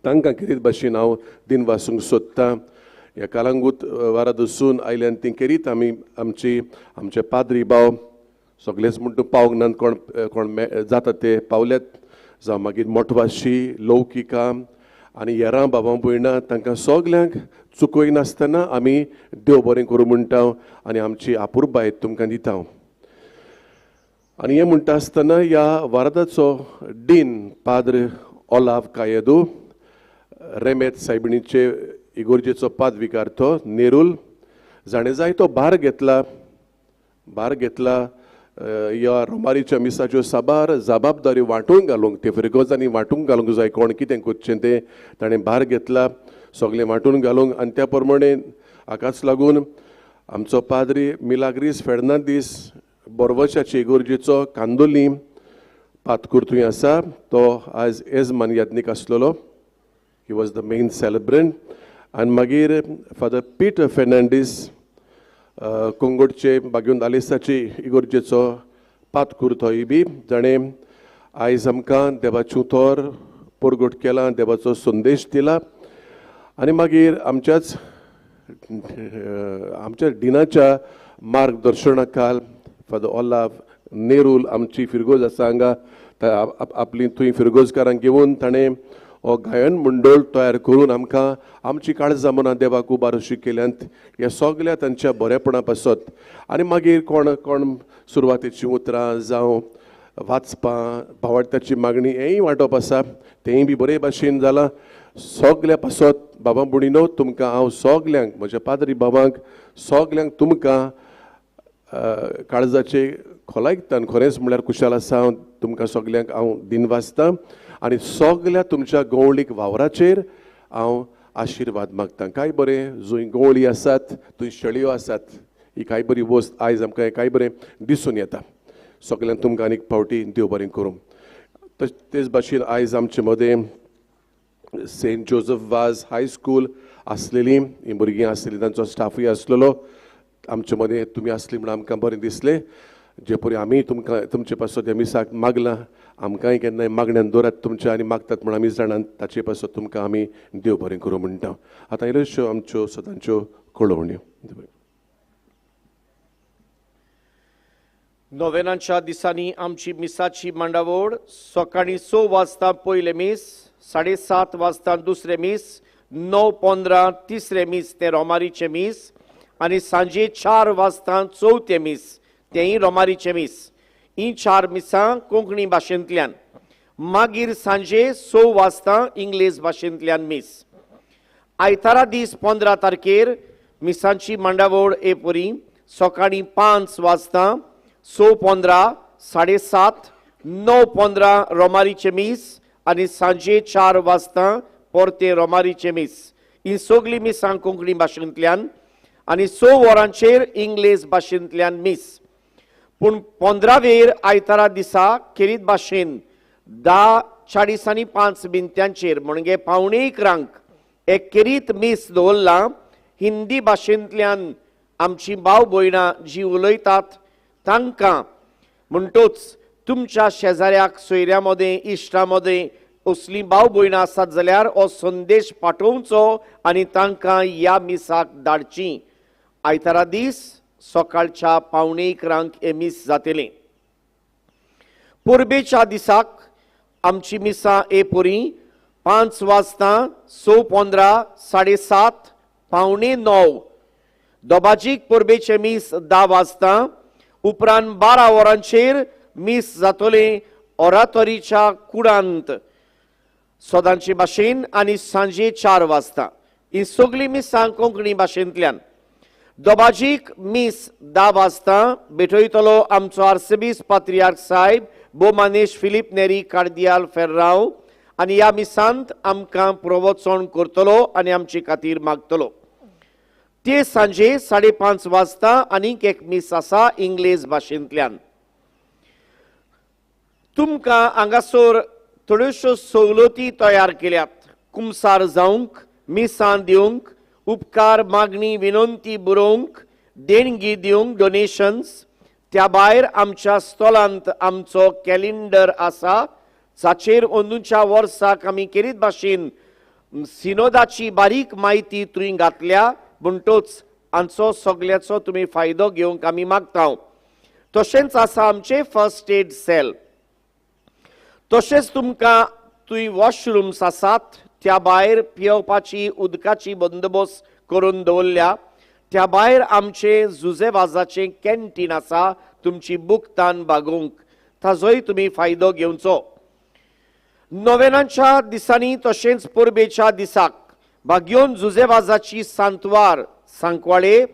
तांकां खेरीत भाशेन हांव दिनवासूंक सोदतां. ह्या कालांगूत वारादसून आयल्यान ती खेरीत आमी आमची आमचे पाद्री भाव सगळेच म्हणटा पावंक नात, कोण कोण जाता ते पावल्यात, जावं मागीर मोटवाशी लौकिका आनी हेरां बाबा भयणां, तांकां सगल्यांक चुकयनासतना आमी देव बरें करूं म्हणटा आनी आमची आपुरबाय तुमकां दिता. आनी हें म्हणटा आसतना ह्या वारदाचो डीन पाद्र ओलाव कायदो रेमेत सायबिणीचे इगोर्जेचो पादविकार तो नेरूल जाणें जाय तो भार घेतला, भार घेतला ह्या रोमारीच्या मिसाच्यो साबार जबाबदारी वांटून घालूंक, ते फिरगोजांनी वांटूंक घालूंक जाय कोण कितें करचें तें ताणें भार घेतला सगळें वांटून घालूंक. आनी त्या प्रमाणे हाकाच लागून आमचो पाद्री मिलाग्रीस फेर्नांदीस बोरवशाची इगोर्जेचो कांदोली पातकुर्तूय आसा, तो आज येजमान याज्ञीक आसलेलो. He was the main celebrant. आनी मागीर फादर पीटर फेर्नांडीस कोंगोटचे बागेवन आलेसाची इगोर्जेचो पातकुर्तोय बी जाणें आयज आमकां देवाचें उतर परगट केलां, देवाचो संदेश दिला. आनी मागीर आमच्याच आमच्या डिनाच्या मार्गदर्शना खाल फादर ओलाव नेरूल आमची फिरगोज आसा हांगा, आपली थंय फिरगोजकारांक घेवन ताणें हो गायन मंडळ तयार करून आमकां आमची काळजां मनां देवाक उबार अशी केल्यांत. ह्या सगल्या तांच्या बरेपणा पासत. आनी मागीर कोण कोण सुरवातेचीं उतरां जावं वाचपां भावार्थाची मागणी हेंय वांटप आसा, तेंय बी बरे भाशेन जालां. सगल्या पासत बाबा भयणीनो तुमकां हांव सगल्यांक म्हज्या पाद्री बाबांक सगल्यांक तुमकां काळजाचे खोलायकतान खरेंच म्हणल्यार खुशाल आसा. हांव तुमकां सगल्यांक हांव दिनवासतां आनी सगल्या तुमच्या गवळीक वावराचेर हांव आशिर्वाद मागतां. कांय बरें जंय गवळी आसात थंय शेळयो आसात, ही कांय बरी वस्त आयज आमकां कांय बरें दिसून येता. सगल्यांक तुमकां आनीक फावटी देव बरें करूं. तेच भाशेन आयज आमचे मदें Saint Joseph Vaz high school आसलेली हीं भुरगीं आसलेलीं, तांचो स्टाफूय आसलेलो आमचे मदें. तुमी आसली म्हूण आमकां बरें दिसलें. जे परी आमी तुमकां तुमचे पासत ह्या मिसाक मागलां, आमकांय केन्नाय मागण्यान दवरात तुमच्या आनी मागतात म्हूण आमी जाणात, ताचे पासत तुमकां आमी देव बरें करूं म्हणटा. आतां इल्ल्योश्यो आमच्यो सदांच्यो कळोवण्यो. नोवेनांच्या दिसांनी आमची मिसाची मांडावळ सकाळीं 6 वाजता पयलें मीस, 7:30 वाजता दुसरें मीस, 9:15 तिसरें मीस तें रोमारीचें मीस, आनी सांजे 4 वाजता चवथें मीस तेंय रोमारीचें मीस. ही 4 मिसां कोंकणी भाशेंतल्यान. मागीर सांजे 6 वाजता इंग्लीश भाशेंतल्यान मीस. आयतारा दीस 15 तारखेर मिसांची मांडावळ ए परी सकाळीं 5 वाजता, 6:15, 7:30, 9:15 रोमारीचें मीस आनी सांजे 4 वाजता परतें रोमारीचें मीस. ही सगळीं मिसां कोंकणी भाशेंतल्यान आनी 6 वरांचेर इंग्लीश भाशेंतल्यान मीस. पूण 15वेर आयतारा दिसा खेरीत भाशेन 10:40 म्हणजे 10:45 एक खेरीत मीस दवरलां. हिंदी भाशेंतल्यान आमची भाव भयणां जी उलयतात तांकां, म्हणटोच तुमच्या शेजाऱ्याक, सोयऱ्या मदें, इश्टा मदें असलीं भाव भयणां आसात जाल्यार हो संदेश पाठोवचो आनी तांकां ह्या मिसाक धाडची. आयतारा दीस सकाळच्या 10:45 हें मीस जातलें. परबेच्या दिसाक आमची मिसां ए परी 5 वाजता, 6:15, 7:30, 8:45. दोबाजीक परबेचें मीस 10 वाजता. उपरांत 12 वरांचेर मीस जातलें ओरातोरीच्या कुडांत सदांचे भाशेन आनी सांजे 4 वाजता. ही सगळीं मिसां कोंकणी भाशेंतल्यान. दोबाजीक मीस 10 वाजता भेटयतलो आमचो आर्सेबीस पात्रियार्क साहेब बोमानेश फिलीप नेरी कार्दियाल फेर्रांव आनी ह्या मिसांत आमकां प्रवचन करतलो आनी आमचे खातीर मागतलो. ते सांजे 5:30 वाजता आनीक एक मीस आसा इंग्लीश भाशेंतल्यान. तुमकां हांगासर थोड्योश्यो सवलती तयार केल्यात. कुमसार जावंक, मिसां दिवंक, उपकार मागणी विनंती बरोवंक, देणगी दिवंक, डोनेशन्स. त्या भायर आमच्या स्टॉलांत आमचो कॅलेंडर आसा जाचेर अंदूच्या वर्साक आमी खेरीत भाशेन सिनोदाची बारीक म्हायती थंय घातल्या. म्हणटोच हांचो सगळ्याचो तुमी फायदो घेवंक आमी मागता. तशेंच आसा आमचें फर्स्ट एड सेल. तशेंच तुमकां थंय वॉशरूम्स आसात, त्या भायर पियोवपाची उदकाची बंदोबस्त करून दवरल्या. त्या भायर आमचें जुजेवाजाचें कॅन्टीन आसा तुमची बुकतान भागोवंक, ताजोय तुमी फायदो घेवचो. नोवेनाच्या दिसांनी तशेंच परबेच्या दिसाक बागयोन जुजेवाजाची सांतवार सांकवाळे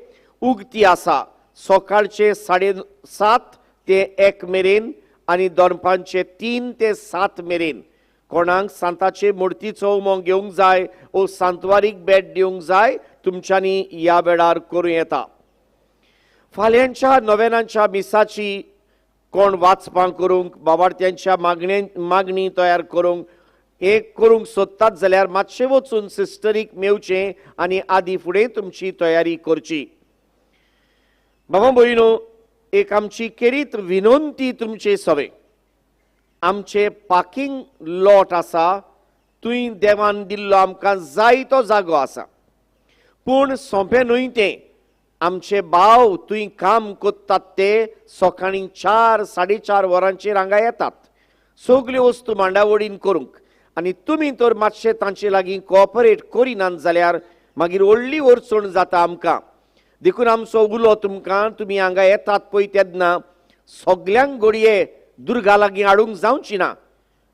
उगती आसा. सकाळचे 7:30 ते 1 मेरेन आनी दनपारचे 3 ते 7 मेरेन. कोणाक सांताचे मुर्तीचो उमो घेवंक जाय ओ सांतवारीक भेट दिवंक जाय तुमच्यांनी ह्या वेळार करूं येता. फाल्यांच्या नोवेनाच्या मिसाची कोण वाचपां करूंक, बाबार्थ्यांच्या मागणी तयार करूंक, एक करूंक सोदतात जाल्यार मातशें वचून सिस्टरीक मेवचें आनी आदी फुडें तुमची तयारी करची. बाबा भयणो, एक आमची खेरीत विनंती तुमचे सवे. आमचें पार्किंग लॉट आसा थंय देवान दिल्लो आमकां जायतो जागो आसा, पूण सोंपें न्हय तें. आमचे भाव थंय काम करतात ते सकाळीं 4, 4:30 वरांचेर हांगा येतात सगल्यो वस्तू मांडावळीन करूंक, आनी तुमी तर मातशें तांचे लागीं कोऑपरेट करिनात जाल्यार मागीर व्हडली अडचण जाता आमकां. देखून आमचो उलो तुमकां, तुमी हांगा येतात पळय तेन्ना सगल्यांक घडये दुर्गा लागीं हाडूंक जावची ना,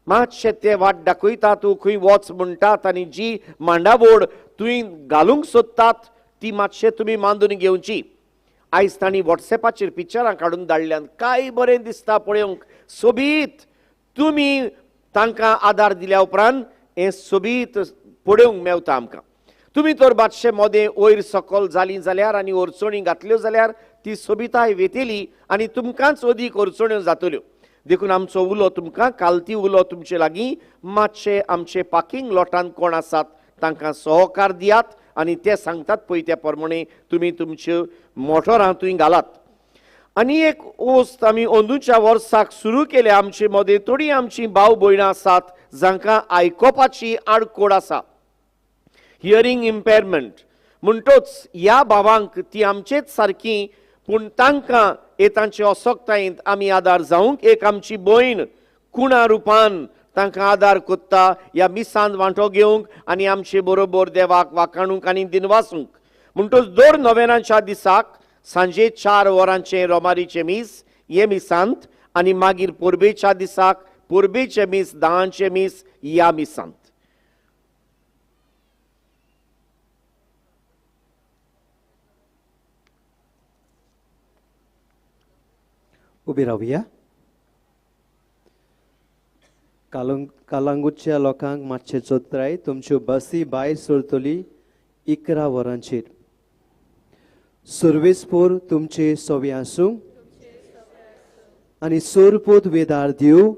मातशें ते वाट दाखयतात, तूं खंय वच म्हणटात आनी जी मांडावळ तुवें घालूंक सोदतात ती मातशें तुमी मांदून घेवची. आयज तांणी वॉट्सॅपाचेर पिक्चरां काडून धाडल्यान, काय बरें दिसता पळोवंक सोबीत. तुमी तांकां आदार दिल्या उपरांत हें सोबीत पळोवंक मेवता आमकां. तुमी तर मातशें मोदें वयर सकल जालीं जाल्यार आनी अडचणी घातल्यो जाल्यार ती सोबिताय वेतली आनी तुमकांच अदीक अडचण्यो जातल्यो. देखून आमचो उलो तुमकां, कालती उलो तुमचे लागीं, मातशें आमचे पार्किंग लॉटान कोण आसात तांकां सहकार दियात आनी ते सांगतात पळय त्या प्रमाणे तुमी तुमच्यो मोटरां थंय घालात. आनी एक वस्त आमी अंदूच्या वर्साक सुरू केल्या. आमचे मदें थोडीं आमचीं भाव भयणां आसात जांकां आयकोपाची आडकोड आसा, हियरींग इम्पेरमेंट. म्हणटोच ह्या भावांक ती आमचेच सारकी, पूण तांकां हे तांचे असक्तायेंत आमी आदार जावंक एक आमची भयण कुणा रुपान तांकां आदार कोत्ता ह्या मिसांत वांटो घेवंक आनी आमचे बरोबर देवाक वाखाणूंक आनी दिनवासूंक. म्हणटोच दर नोवेनाच्या दिसाक सांजे 4 वरांचें रोमारीचें मीस हे मिसांत आनी मागीर परबेच्या दिसाक परबेचें मीस 10 मीस ह्या मिसांत. उबी रावया. कालांगूटच्या लोकांक मातशें चोत्राय, तुमच्यो बसी भायर सरतली 11 वरांचेर. सर्वेस्पोर तुमचे सोवे आसूं आनी सोरपूत वेदार दिव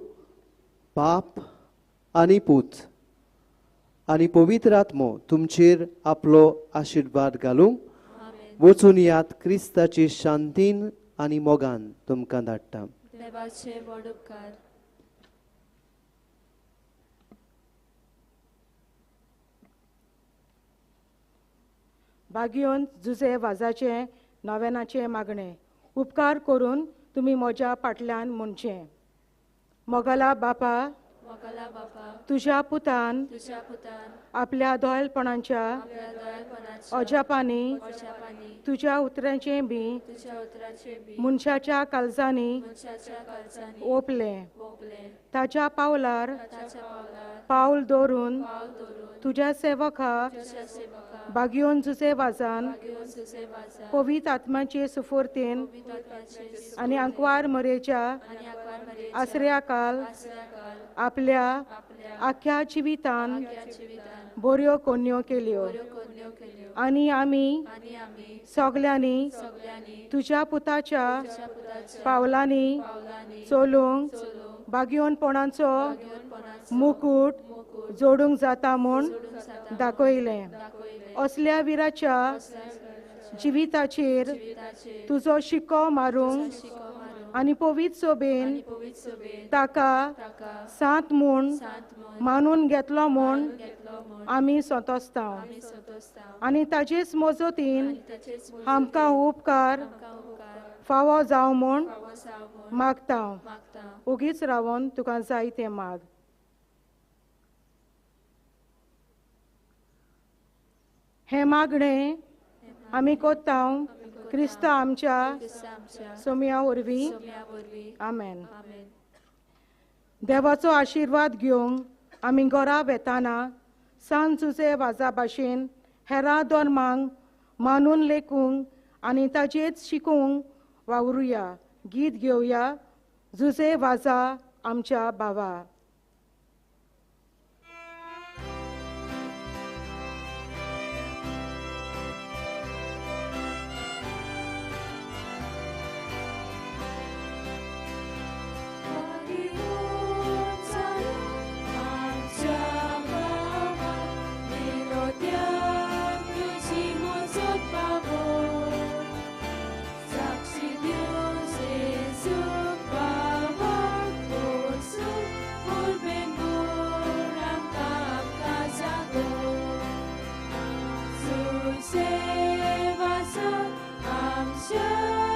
पाप आनी पूत आनी पवित्र आत्मो तुमचेर आपलो आशिर्वाद घालूंक वचून यात क्रिस्ताचे शांतीन आनी मोगान तुमकां धाडटा. देवाचे व्हड उपकार. बागियोन जुजे वाजाचें नवेनाचें मागणें उपकार करून तुमी म्हज्या फाटल्यान म्हणचें. मोगाला बापा, तुज्या पुतान आपल्या दोयलपणाच्या अजापांनी तुज्या उतरांचें बी मनशाच्या काळजांनी ओंपलें. ताच्या पावलार पावल दवरून तुज्या सेवका बागियोन जुजे वाजान पवित्र आत्माचे सुफोर्तेन आनी आंकवार मरेच्या आसऱ्याकाल आपल्या आख्या जिवितान बऱ्यो कोन्यो केल्यो आनी आमी सगल्यांनी तुज्या पुताच्या पावलांनी चलूंक बागियोनपणाचो मुकूट जोडूंक जाता म्हूण दाखयलें. असल्या विराच्या जिविताचेर तुजो शिक्को मारूंक आनी पवित्र सोबेन ताका सांत म्हूण मानून घेतलो म्हूण आमी संतोसता आनी ताजेच मजतीन आमकां उपकार फावो जावं म्हूण मागता. ओगीच रावन तुका जाय तें माग. हें मागणें आमी कोत्ता क्रिस्त आमच्या सोम्या वरवीं. आमेन. देवाचो आशिर्वाद घेवंक आमी घरा वेताना सान जुजे वाजा भाशेन हेरा धर्मांक मानून लेखूंक आनी ताजेच शिकूंक वावरुया. गीत घेवया जुजे वाजा आमच्या भावा. Save us, I'm sure.